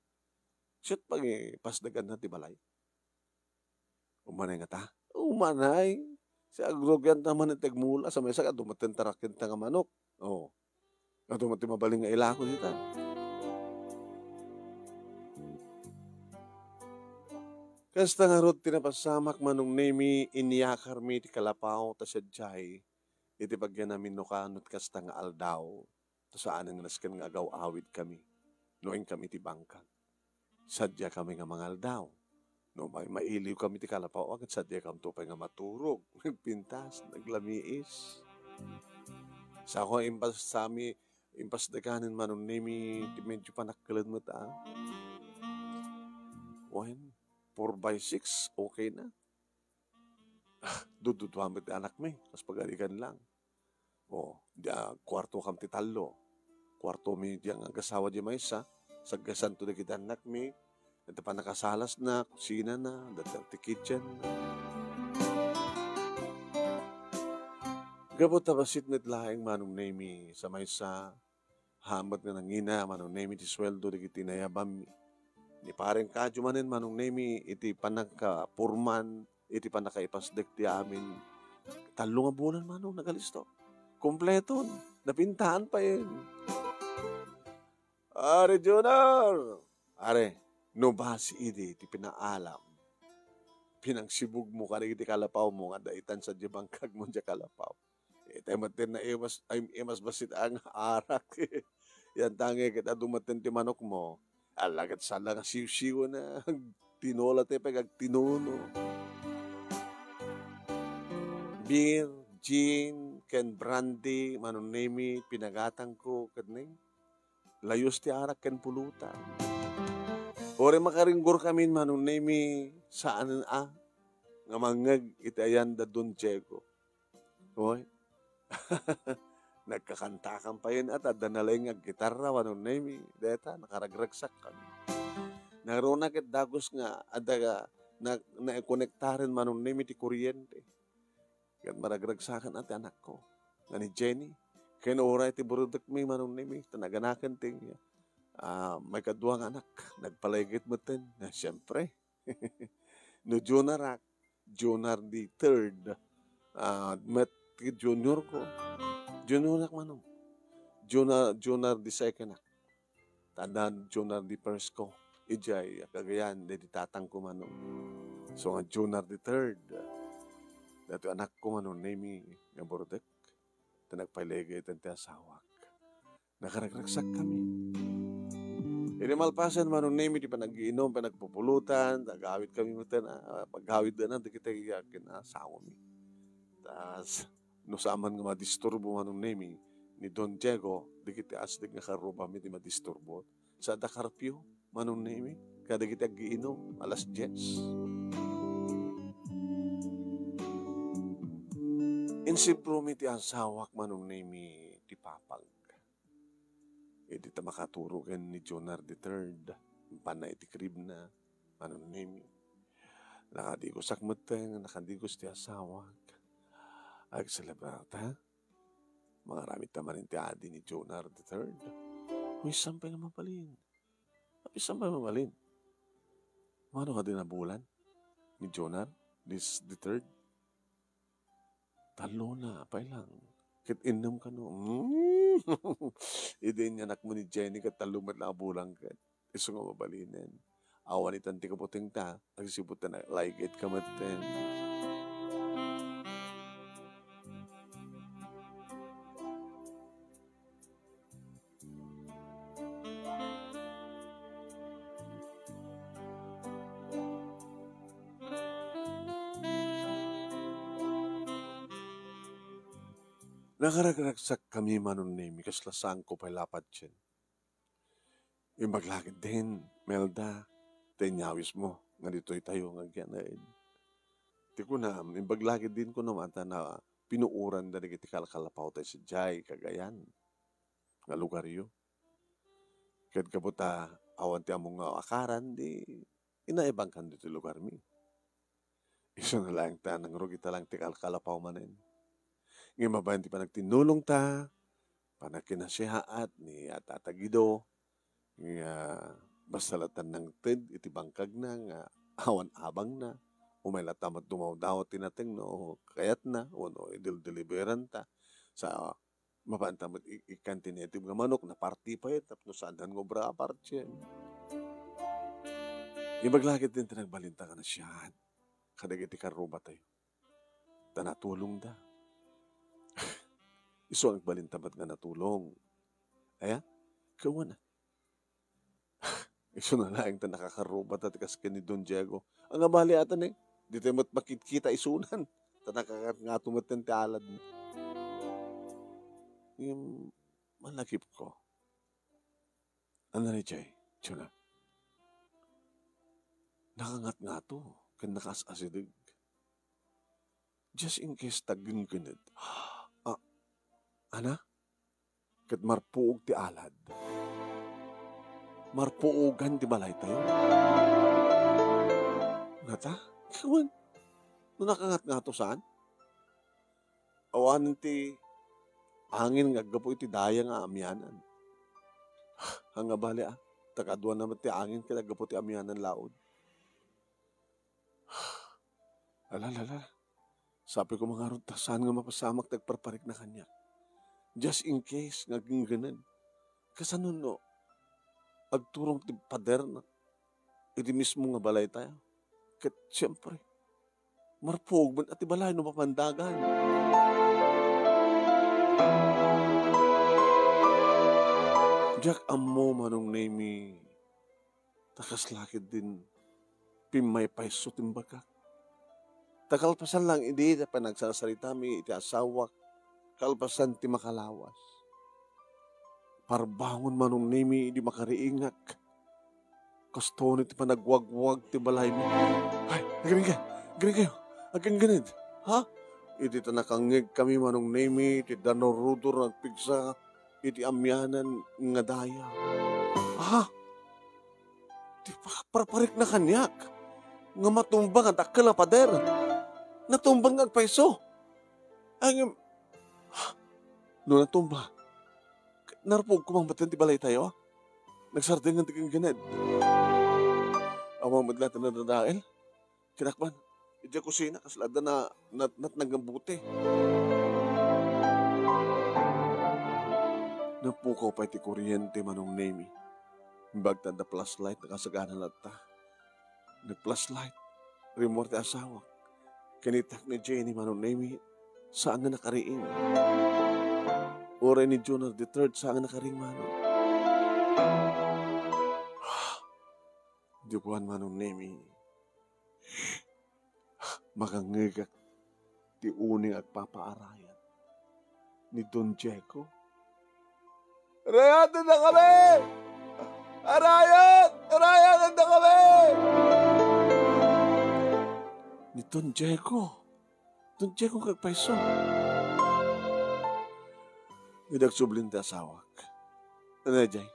siya pangipasdeganna ti balay. Umanay ngata? Umanay. Sa agrugianta man iti agmula, sa maysa, adu met ti raken ta nga manok. Oh. Adu met ti mabalin nga ilako dita. Kasta ngarud ti napasamak, Manong Nemi, inyakarmi ti kalapaw ta sadiay iti pagyanammi no kano ti kasta nga aldaw. Ta saanen nga nasken nga agaw-awidkami no inkami iti bangkag. Sadiakami nga mangaldaw. No may mailiwkami ti kalapaw, ket sadiakamto pay nga maturog, nagpintas, naglamiis. Sako, impasami, impasdekanen, Manong Nemi, ti medyo panakkeled met, a. Wen, four by six, okay na. Dududuam ti anakmi, kas pagarigan lang. O, dia, kuarto kam ti tallo. Kuartomi dia nga agasawa di maysa, saggasanto dagiti annakmi, iti pannakasalasna, kusinana, dagiti kitchen. Gapu ta bassit met laeng, Manong Nemi, sa maysa, hamet nga nangina, Manong Nemi, ti sueldo dagiti nayabammi. Ni Pareng Kadyo manen, Manong Nemi, iti pannakapurman, iti pannakaipasdek ti amin. Tallo nga bulan, Manong, nagalisto. Kompleton. Napintaan pay. Are Junior! Are, no basi idi ti pinaalam, pinangsibugmo kadagiti kalapawmo nga adda itan sadiay bangkagmo diay kalapaw. Itay met ti naimas, ay, imas bassit a nga arak. Yan tangi ket adu met ti manokmo. Ala ket sala nga siwsiwna. Tinola ti pag agtinuno. Beer, gin, ken brandy, Manong Nemi, pinagatangko, ket ni, layus ti arak ken pulutan. Uray makaringgorkamin, Manong Nemi, saan a nga mangngeg iti ayan da Don Diego. Oy. Nagkakantakan pay, a, ta adda nalaing nga aggitarra, Manong Nemi. Deta, nakaragragsakkan. Nangruna ket dagus nga adda nga na, naikonektaren, Manong Nemi, ti kuryente. Ket maragragsakan a ti anakko nga ni Jenny. Ken uray ti burudekmi, Manong Nemi, ta naganaken ti, Ah, maikadua nga anak, nagpalaygayt metten. Ah, siempre. No Junior ak, Junior the third, ah, met ti junior ko. Junior ak, Manong. Junior, Junior the second ak. Tadna Junior the first ko. Idiay, kagayan, daydi tatang ko, Manong. So nga Junior the third. Daytoy anak ko, Manong Nemi, nga burdek. Ta nagpalaygayten ti asawak. Nakaragragsak kami. Idi malpasen, Manong Nemi, ti panaggiinom, panagpupulutan, agawid kami metten, ah, pagawid na, dagiti, ah, kinasawami. Tas, no saan man nga madisturbo, Manong Nemi, ni Don Diego, dagiti asdeg nga karrubami ti madisturbo. Sa da curfew, Manong Nemi, kadagiti aggiinom, alas dies. Insibromi ti asawak, Manong Nemi, ti papag. Idi ta makaturo ken ni Junior the third, impanna iti crib na, Manong Nemi. Nakadigosak metten, nakadigos ti asawak. Agselebrarta. Mangaramid ta manen ti adi ni Junior the third. Uy, saan pay nga mabalin? Apay saan pay mabalin? Mano kadi nabulan ni Junior, this the third? Tallo na, apay lang. Ket innem kano. Mm. Idi inyanak mo ni Jenny, ket tallo met la a bulan ket. Isu nga mabalinen. Awan itan ti kaputingta, agsipud ta nalaygaytka metten. Nakaragragsak kami, Manong Nemi, kasla saanko pay la patien. Imbag la ketdin, Melda, ta inyawismo nga ditoy tayo nga agyanen. Ti kunam, imbag la ketdin kunam, ata na pinuoran dagiti kalkalapawtayo sadiay, Cagayan, nga lugaryo. Ket gapu ta awan ti ammom nga akaran, di inaibangkan ditoy lugarmi. Isuna laeng ta nangrugita laeng ti kalkalapaw manen. Ngem babaen ti panagtinnulongta, panagkinasiaat ni a Tata Guido, nga basta la ta nangted iti bangkagna nga awan abangna, umay la ta met dumawdawat ti nateng no kayatna, wenno idildeliberanta. Sa Mapanta met i-, ikkan ti native nga manok, naparti pay, tapno saan nga obra a partien. Imbag la ketdin ti nagbalinta nga nasiaat kadagiti karrubatayo. Ta natulongda. Isu a nagbalinta met nga natulong. Aya? Kawana. Isuna laeng ta nakakarrubata ti kas ken ni Don Diego. Ania bali ata ni, dita met makitkita isunan. Ta nakakangato met ti aladna. Ngem, malakipko. Ania daydiay, Junior? Nakangatngato ken nakaas-asideg. Just in case ta genggened. Ah, ania? Ket marpuog ti alad. Marpuogan ti balaytayo. Ngata? Kawan. No nakangatngato saan? Awanen ti angin nga aggapu iti daya nga amianan. Ania bali, ah, ta kaduana met ti angin ket aggapu ti amianan laud. Ala, ala, ala. Sapay koma ngarud ta saan nga mapasamak ti agparparikna kaniak. Just in case nga genggened. Kasano no agturong ti pader na iti mismo nga balaytayo? Ket siempre, marpuog met a ti balay no mapandagan. Diak ammo, Manong Nemi, ta kasla ketdin pimmaypayso ti imbagak. Ta kalpasan lang idi ta panagsarsaritami iti asawak, kalpasan ti makalawas. Parbangon, Manong Nemi, idi makariingak. Kastoy ti panagwagwag ti balaymi. Ay, agriga, agriga, agenggened, ha? Idi ta nakangngegkami, Manong Nemi, ti danurudor nga agpigsa iti amianan nga daya. Ha? Ti pa-, parparikna kaniak nga matumba nga dakkel a pader. Natumba nga agpayso. Ay, ngem, no natumba, narpuog koma metten ti balaytayo? Nagsardeng ti ginggined. Awan met laeng ti nadadael. Kinakman, idiay kusina, kasla adda na, nat-, natnag nga bote. Napukaw pay ti kuryente, Manong Nemi. Imbag ta adda flashlight, nakasagana latta. Nag-flashlight, rimmuar ti asawak. Kinitak ni Jenny, Manong Nemi, saan nga nakariing. Uray ni Junior the third, saan nga nakariing, Manong. Di kuan, Manong Nemi. Makangngegak ti uning agpapaarayat ni Don Diego. Arayatenda kami! Arayat! Arayatenda kami! Ni Don Diego. Don Diego nga agpayso. Idi agsubli ti asawak. Ania jay?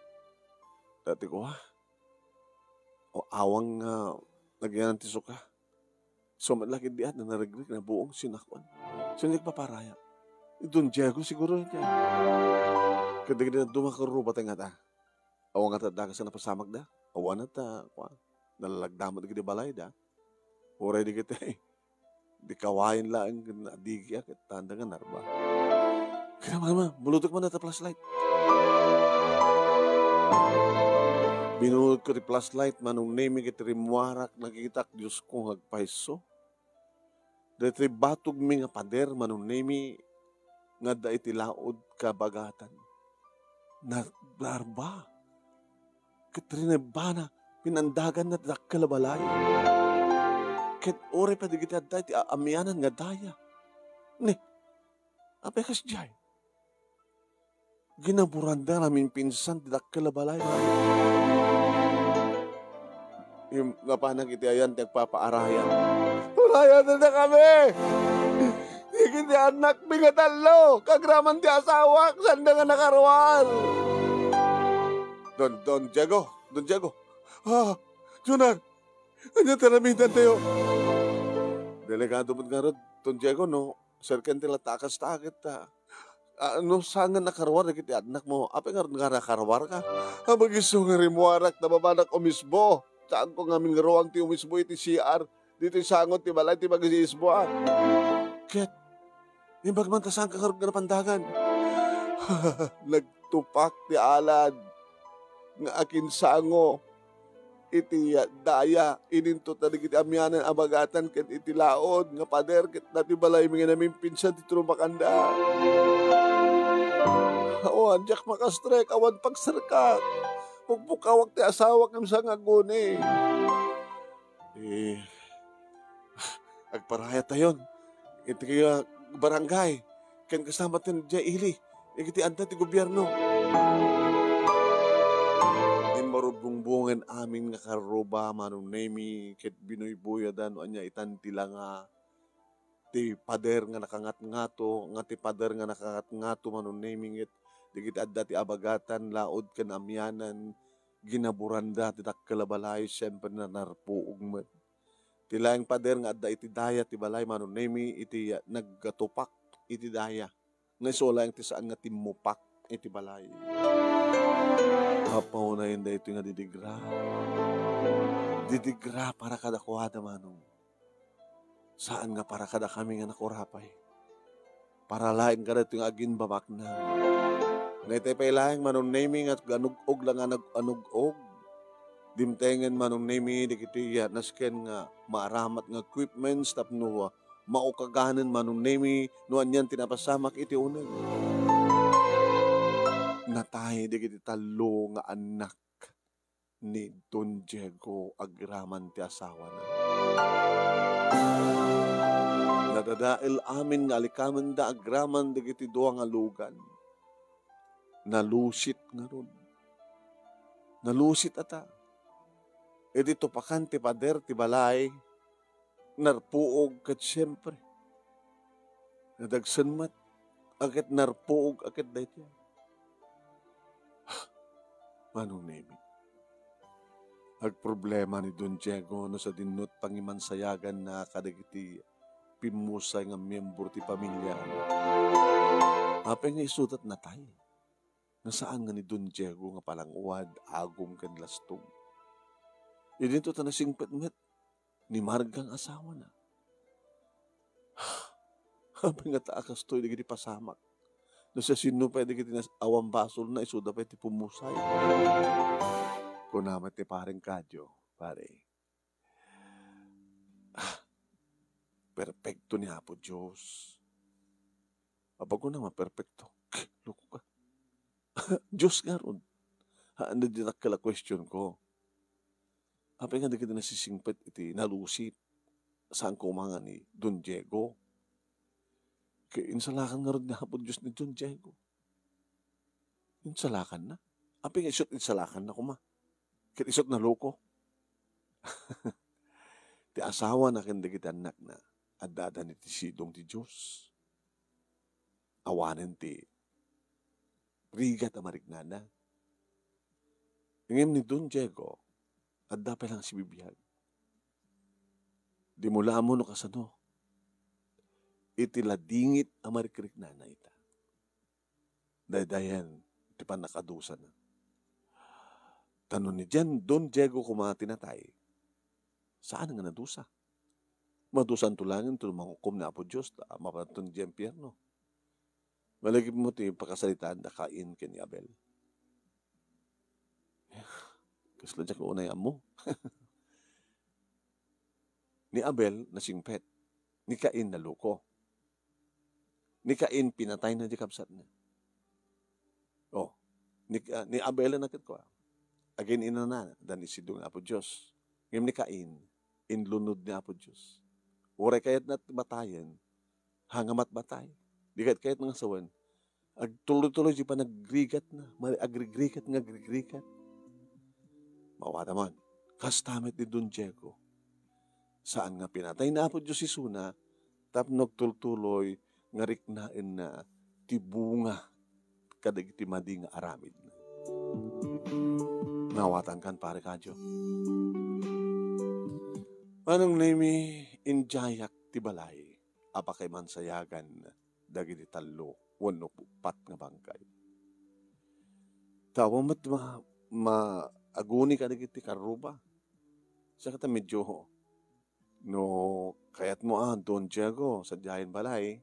Dati ko, ha? O awan nga nagyanan ti suka. Isu met la ketdi a naregreg, nabuong, sino a kuan. Sino ti agpapaarayat? Ni Don Diego siguro iti. Kadagiti dadduma a karruba ti ngata. Awan ngata dagas a napasamakda. Awan ta, kuan. Nalalagda met dagiti balayda. Uray dagiti, di kawayen laeng ken adigi a ket tanda nga narba. Kaya, mama, bulutek man dayta flashlight. Binulot ko ti flashlight, Manong Nemi, ket rimmuarak, nakitak, Dios ko, nga agpayso. Daytoy batogmi nga pader, Manong Nemi, nga adda iti laod kabagatan. Na-, narba. Ket rinebbana, pinandaganna ti dakkel a balay. Ket uray pay dagiti adda iti a-, amianan nga daya. Ni, apay kasdiay? Ginaburanda naminpinsan ti dakkel a balay. Im-, napanak iti ayan ti agpapaarayat. Arayatenda kami! Dagiti annakmi nga tallo, kaagraman ti asawak, sanda nga nakaruar. Don, Don Diego, Don Diego. Ah, Junar, ania ti aramidentayo? Delikado met ngarud, Don Diego, no? Serken ti latta a kasta, ket, ah, ah, no saan nga nakaruar dagiti annakmo, apay ngarud nga nakaruarka? Amangan isu nga rimmuarak, nababanak umisbo. Saanko ngamin nga ruang ti umisbo iti C R. Ditoy sango ti balay ti pag-iisbo, ah. Ket, imbag man ta saanka ngarud nga napandagan. Nagtupak ti alad nga akinsango iti daya, inintot dagiti amianan a bagatan ken iti laod nga pader ket dati balaymi nga naminpinsan ti trumakanda. Awan diak makastrek, awan pagserkak. Pukpukawak ti asawak ngem saan nga aguni. Eh, agparayatayon iti, ah, barangay ken kasama ti diay ili dagiti adda ti gobierno. Immarubbungbungen amin nga karruba, Manong Nemi, ket binuybuyada no ania itan ti langa ti pader nga nakangatngato, nga ti pader nga nakangatngato, Manong Nemi, ket dagiti adda ti abagatan, laod ken amianan, ginaburanda ti dakkel a balay, siempre, na-, narpuog met. Ti laeng pader nga adda iti daya ti balay, Manong Nemi, iti nagtupak iti daya. Nga isu laeng ti saan nga timmupak iti balay. Apo, unayen daytoy nga didigra. Didigra para kadakuada, Manong. Saan nga para kadakami nga nakurapay. Para laeng kadaytoy nga agimbabaknang. Nga itay pay laeng, Manong Nemi, nga aganug-og la nga nag-anug-og. Dimtengen, Manong Nemi, dagiti, ah, nasken nga maaramat nga equipments tapno, ah, maukaganen, Manong Nemi, no anian ti napasamak iti uneg. Natay dagiti tallo nga annak ni Don Diego agraman ti asawana. Nadadael amin nga alikamenda agraman dagiti dua nga lugan. Nalusit ngarud. Nalusit ata. Idi tupakan ti pader ti balay, narpuog ket siempre, nadagsen met, a ket narpuog a ket daytoy. Manong Nemi, agproblema ni Don Diego no sadinno ti pangimansayaganna kadagiti pimmusay nga miyembro ti pamiliana. Apay nga isuda ti natay? nga saan nga ni Don Diego nga palanguad, agum ken lastog. Idinto ta nasingpet met ni Marga nga asawana. Apay ngata a kastoy dagiti pasamak? No siasino pay dagiti nas-, awan basolna, isuda pay ti pumusay. Kuna met ti pareng Kadio, pare. Ah, perpekto ni Apo Dios. Apay kuna nga perpekto? Loko ka. Dios ngarud. Haan da dakkel a question ko. Apay nga dagiti nasisingpet iti nalusit, saan koma nga ni Don Diego? Ket insalakan ngarud ni Apo Dios ni Don Diego. Insalakanna? Apay nga isut' insalakanna koma? Ket isut' naloko? Ti asawana ken dagiti annakna, adda-adda iti sidong ti Dios. Awanen ti rigat a mariknana. Ngem ni Don Diego, adda pay lang sibibiag. Dimo la ammo no kasano. Iti ladingit a marikriknana ita. Daydayen ti pannakadusana. Ta no ni Dian-, Don Diego koma ti natay, saan nga nadusa. Madusanto laeng no mangukom ni Apo Dios ta mapanto idiay impierno. Malagipmo ti pakasaritaan da Cain ken ni Abel. Kasla diak unay ammo. Ni Abel nasingpet, ni Cain naloko. Ni Cain pinatayna ti kabsatna. Oh, ni, ah, ni Abel a nakit ko, ah. Agin-inana, dan isido nga Apo Dios. Ngem ni Cain, inlunod ni Apo Dios. Uray kayatna ti batayen, ha nga matbatay. Di ket kayatna nga sawen. Agtuloy-tuloy ti panagrigatna, ma-, agrigrigat nga agrigrigat. Mawata man, kasta met ni Don Diego. Saan nga pinatay ni Apo Dios isuna, tapno agtultuloy nga riknaenna ti bunga kadagiti madi nga aramidna. Nawatankan, pare Kadio. Manong Nemi, indiayak ti balay a pakaimansayagan dagiti tallo wenno uppat nga bangkay. Ta awan met ma-, ma-, aguni kadagiti karruba. Saka ta medyo, no kayatmo, ah, Don Diego, sadiayen balay.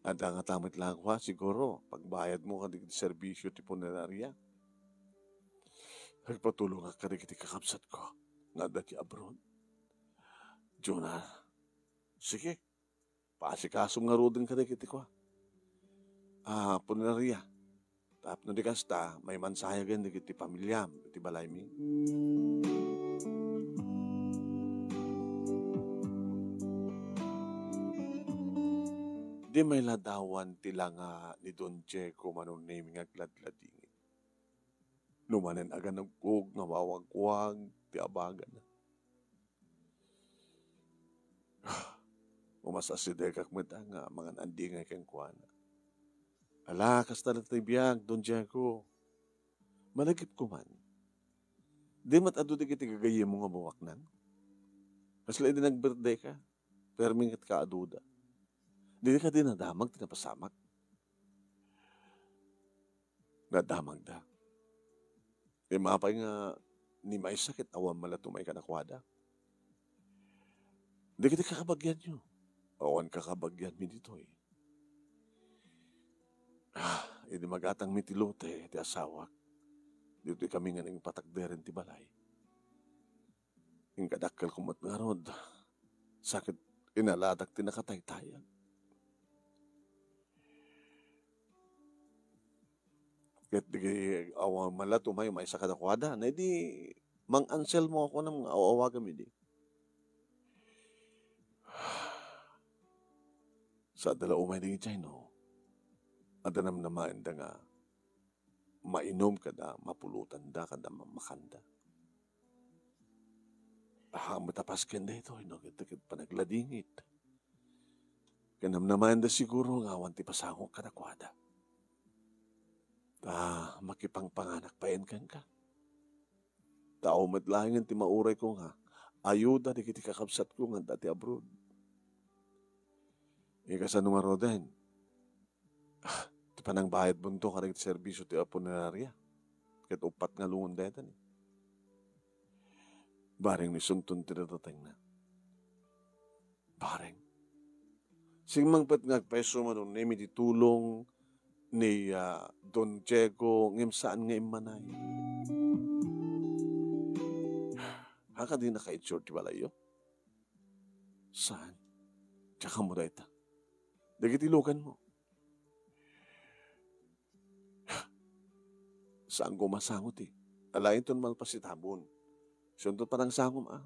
Adda nga tamit langwa, siguro, pagbayadmo kadagiti serbisyo ti punerarya. Agpatulongak kadagiti kakabsatko nga adda ti abroad. Jonah, sige, paasikasom ngaruden kadagiti kua. Ah, punerarya. Tapno di kasta, maimansayagen dagiti pamiliam iti balaymi. Di mailadawan ti langa ni Don Diego Manong Nemi nga agladladingit. No manen aganagkog nga mawagwag ti abagana. Umasasidegak met nga mangan-andingay kenkuana. Ala, kasta latta ti biag, Don Diego. Malagipko man. Di met adu dagiti gagayyemmo nga mawaknang? Kasla idi nag-birthday ka, permi ket kaaduda. Dika di nadamag ti napasamak. Nadamagda. Imapay nga ni maysa ket awan malatumay kadakuada. Dagiti kakabagianyo, awan kakabagianmi ditoy. Ah, idi magatangmi ti lote ti asawak, ditoy kami nga nangpatakderen ti balay. Inkadakkelko met ngarud, sa ket inaladak ti nakataytayag. Ket di awan man la tumay maysa kadakuada. Na idi Mang Anselmo a kunam nga aw-awagam idi. Sa adda la umay dagiti no. Adda namnamaenda nga mainom kada mapulotanda kada mamakanda. Ahamet a pasken daytoy, no, ket, ket panagladingit. Ket namnamaenda siguro nga awan ti pasangok kadakuada. Ta makipangpanganak payen kenka. Tao met laengen ti maurayko nga ayuda dagiti kakabsatko nga adda ti abroad. Ikasano ngaruden, Ti panangbayadmonto kadagiti serbisio ti punerarya. Ket uppat nga lungon dayta ni. Bareng ni sunton ti dadatengna. Bareng. Simmangpet nga agpayso Manong Nemi ti tulong ni, ah, Don Diego, ngem saan nga immanay. Haan kadi naka-insure ti balayyo? Saan? Diak ammo dayta. Dagiti luganmo. Saanko masango ti. Alaenton malpas ti tabon. Sunto panangsangom, ah.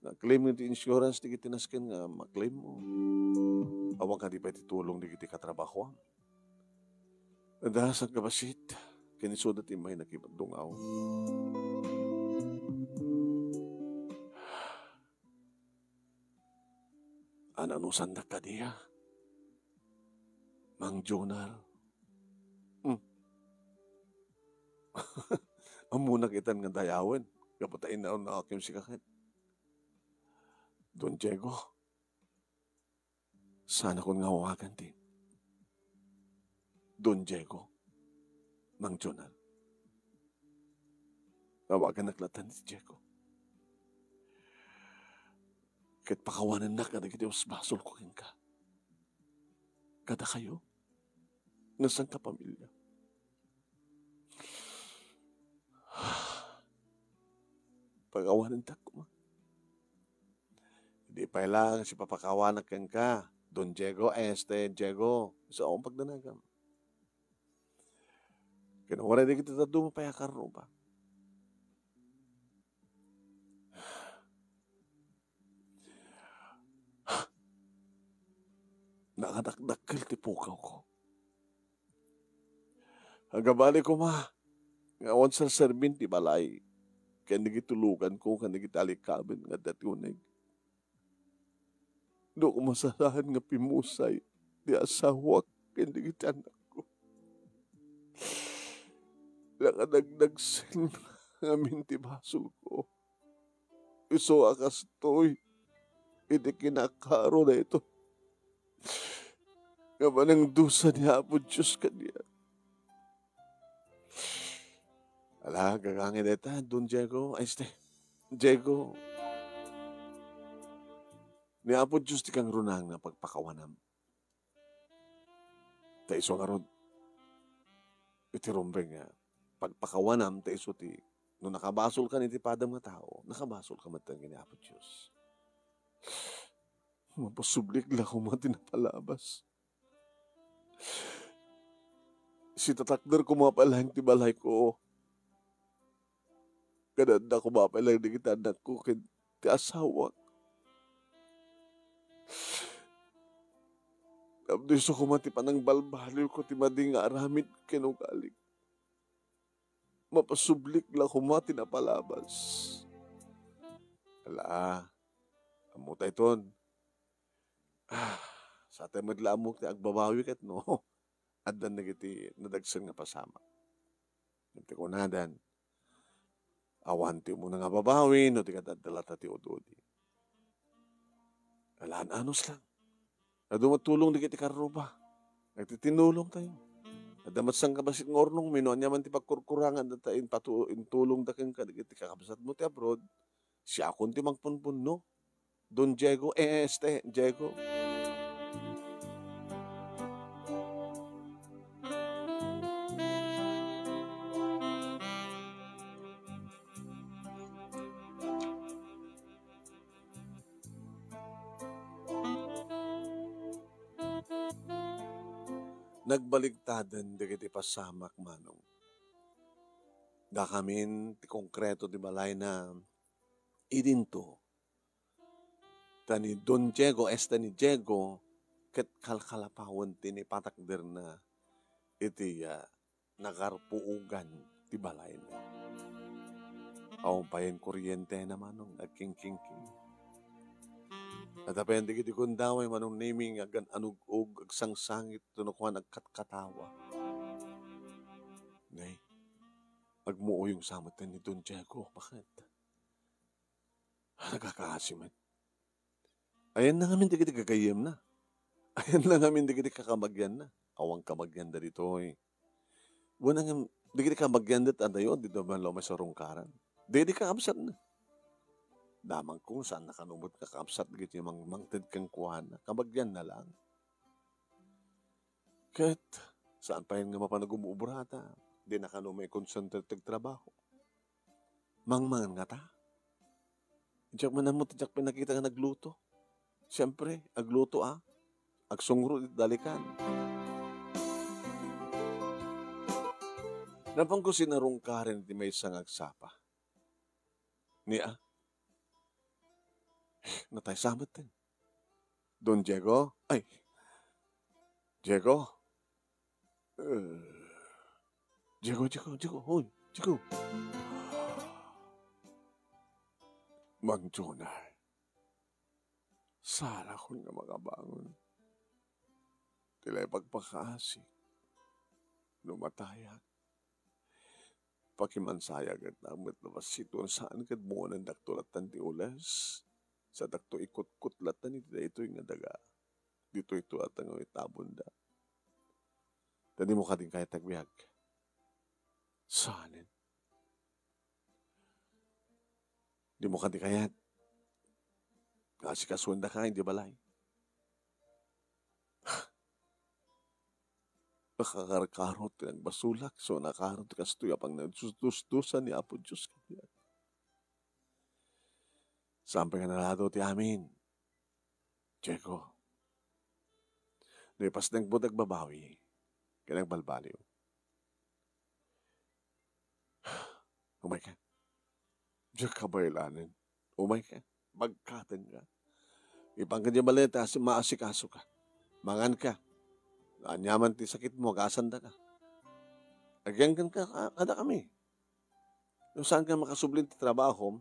Na-claim ti insurance dagiti nasken nga ma-claim mo. Awan kadi pay ti tulong dagiti katrabahoam. Adda sangkabassit, ken isuda ti immay nakipagdungaw. Ananusandak kadi, a? Mang Junal. Hmm. Ammonak itan nga dayawen. Gapu ta innaw na akim sika ket. Don Diego. Saanakon nga awagan ti Don Diego, Mang Junal. Awagannak latta ni Diego. Ket pakawanennak kadagiti basbasolko kenka. Kadakayo, nga sangkapamilya. Pakawanentak koma. Di pay laeng sipapakawanak kenka, Don Diego, este, Diego. Isu akon pagdanagam. Ken uray dagiti dadduma pay a karruba. Nakadakdakkel ti pukawko. Agabali koma nga awan serserbien ti balay ken dagiti luganko ken dagiti alikaben nga adda ti uneg. Dua koma saan nga pimmusay ti asawak ken dagiti annakko. Nakadagdagsen ngamin ti basolko. Isu a kastoy iti kinakaro daytoy nga panangdusa ni Apo Dios kaniak. Ala, gagangay dayta, Don Diego, ay, este, Diego. Ni Apo Dios ti kangrunaan nga pagpakawanam. Ta isu ngarud, iti rumbeng nga pagpakawanam, ta isu ti, no nakabasolkan iti padam nga tao, nakabasolka met ken ni Apo Dios. Mapasublik la koma ti napalabas. Sitatakder koma pay laeng ti balayko. Ket adda koma pay laeng dagiti annakko ken ti asawak. Tapno isu koma ti panangbalbaliwko ti madi nga aramid ken ugalik. Mapasublik la koma ti napalabas. Ala, ammo tayton. Ah, satay met la ammok ti agbabawi ket no, addan dagiti nadagsen nga pasamak. Iti kunadan, awan ti umuna nga babawi no di kadadda latta ti ududi. Alaan anus lang. Adu met tulong dagiti karruba. Nagtitinulong tayo. Adda met sangkabassit nga urnong, mino aniaman ti pagkurkurangan data in patu-, in tulong da kenka dagiti kakabsatmo ti abroad. Siakon ti mangpunpunno. Don Diego, eh, este, Diego. Nagbaligtaden dagiti pasamak, Manong. Dakamin ti konkreto ti balayna idinto. Ta ni Don Diego, esta ni Diego, ket kalkalapawen ti nipatakderna iti, ah, nagarpuogan ti balayna. Awan payen kuryentena, Manong, agkingkingking. Adda payen dagiti gundaway, Manong Nemi, nga aggan-anug-og, agsangsangit, no kuan, agkatkatawa. Nay, agmuuyong sa met ni Don Diego, baket. Nagakaasi met. Ayanna ngamin dagiti gagayyemna. Ayanna ngamin dagiti kakabagianna. awan kabagianda ditoy. Wen, ngem, dagiti kabagianda ti adayo, ditoy met laeng sa rungkaran. Dagiti kakabsatna. Damagko, saanna kano met nga kakabsat dagiti mang-, mangted kenkuana. Kabagianna laeng. Ket, saan pay nga mapan nga um-obrata. Dina kano maikonsentra ti agtrabaho. Mangmangan ngata? Diak man ammo ti diak pay nakita nga nagluto. Siempre, agluto a. Agsungro iti dalikan. Napanko sinarungkaren iti maysa nga agsapa. Ni a? Natay sa met. Don Diego? Ay. Diego? Eh, Diego, Diego, Diego, hoy, Diego. Mang Jonar, saan a kano nga makabangon. Ti la ipagpakaasik no matayak. Pakimansaya ket met no bassit, saan ket buonen dakto latta ti ules. Sa dakto ikutkot latta iti daytoy nga daga. Ditoy to latta nga itabonda. Ta dimo kadi kayat ti agbiag. Saanen. Dimo kadi kayat nga asikasuendaka idiay balay. Nakakarkarot ti nagbasolak, so nakarot ti kastoy a panagdusdosa ni Apo Dios kaniak. Saan pay nga nalado ti amin. Diego, no ipasnekmo ti agbabawi ken agbalbaliw, umayka. Diak kabaylanen. Umayka. Bagkatenka. Ipanka idiay balay ta asi-, maasikasoka. Manganka. Ania man ti sakitmo, agasandaka. Agyanka ka-, kadakami. No saanka makasubli ti trabahom,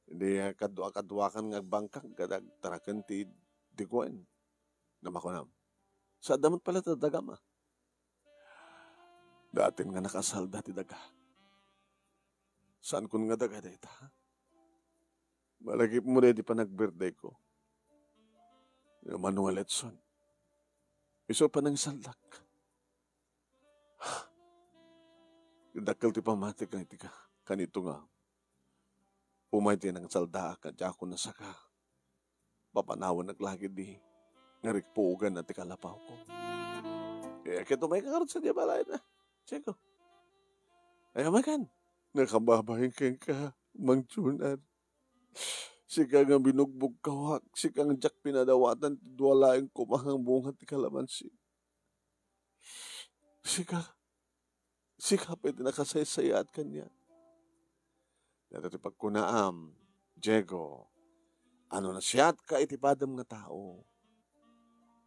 idi kadua-kaduakan nga agbangkag ket agtaraken ti dikuen. Namakunam. Sa adda met pala ti dagam a. Daaten nga nakasalda ti daga. Saankon nga daga dayta, ha? Malagipmo daydi panagbirdayko. Ni Manuel Edson. Isu panangsaldak. Dakkel ti pammatik nga iti ka-, kanito nga umay ti nangsaldaak nga diakon nasaka. Papanawannak la ketdi nga rikpuoganna ti kalapawko. Eh, ket umayka ngarud sadiay balayna. Diego. Ay, umaykan. Nakababain kenka, Mang Jonar. Sika nga binugbugkawak, sika nga diak pinadawatan ti dua laeng koma nga bunga ti kalamansi. Sika, sika pay ti nakasaysayaat kaniak. Dayta ti pagkunaam, Diego, a no nasiatka iti padem nga tao,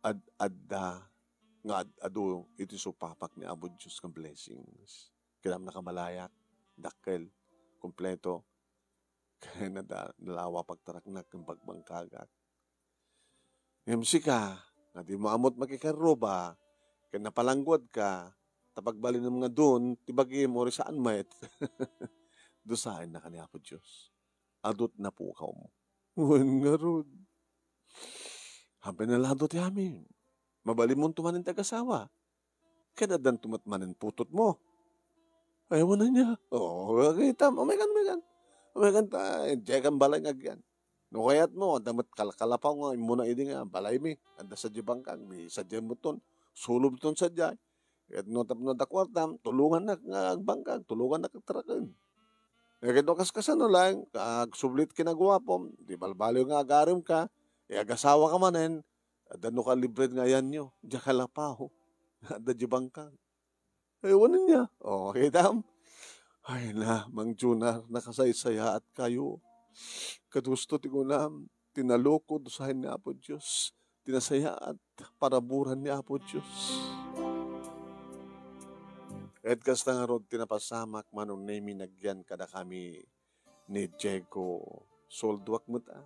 ad-adda nga ad-adu iti supapak ni Apo Dios nga blessings. Kinam nakabalayak, dakkel, kompleto, ken nada-, nalawa pagtaraknak ken pagbangkagak. Ngem sika, nga dimo ammot makikarruba, ken napalangguadka, ta pagbalinem nga don ti bagim, uray saan met. Dusaennaka ni Apo Dios. Adut napukawmo. Wen ngarud. Happy na lado ti amin. Mabalinmonto manen ti agasawa. Ket addanto met manen putotmo. Ay, awan ania. Oo, agaytam. Umaykan, umaykan. Umaykan ta, diay kan balay nga agyan. No kayatmo, adda met kalkalapaw nga immuna idi nga balaymi. Adda sadiay bangkag, mi sadiay meton. Sulobton sadiay. Ket no tapno adda kuartam, tulongannak nga agbangkag, tulongannak agtaraken. Ket no kaskasano laeng, agsublit kinaguapom, ti balbaliw nga agarimka, eh, agasawaka manen, adda no kalibren nga ayanyo, diay kalapaw. Adda diay bangkag. Ay, awan ania. O, makitam? Ay na, Mang Jonar, nakasaysayaat kayo. Kadusto ti kunam, ti nalukod, dusaen ni Apo Dios. Ti nasayaat, paraburan ni Apo Dios. Ket kasta ngarud ti napasamak, Manong Nemy, nagyan kadakami ni Diego. Soldoak met a.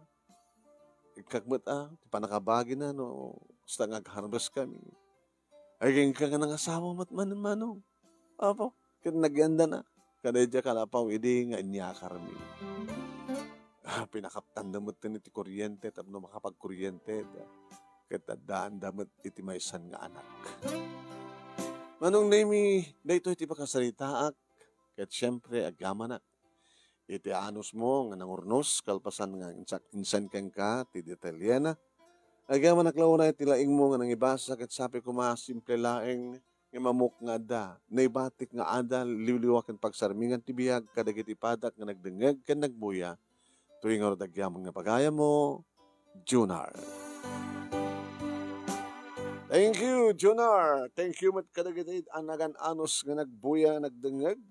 Ikkak met a, ti pannakabagina no kasta nga agharvest kami. Ay, kenka nga nangasawa met manen, Manong. Apo, ket nagyandana. Kadaydiay kalapaw idi nga inyakarmi. Ah, pinakaptanda met ti kuryente tapno makapagkuryente. ket addaanda met iti maysan nga anak. Manong Nemi, daytoy ti pakasaritaak, ket siempre, agyamanak iti anusmo nga nangurnos kalpasan nga insak-, insan kenka ti detalyena. Agyamanak la unay ti laingmo nga nangibasa ket sapay koma simple laeng nga mamok nga adda, naibatik nga adal, liwliwa ken pagsarmingan ti biag kadagiti padak nga nagdengngeg ken nagbuya. Toy ngarud agyamanak nga pagayammo, Junar. Thank you, Junar. Thank you met kadagiti nagan-anus nga nagbuya, nagdengngeg.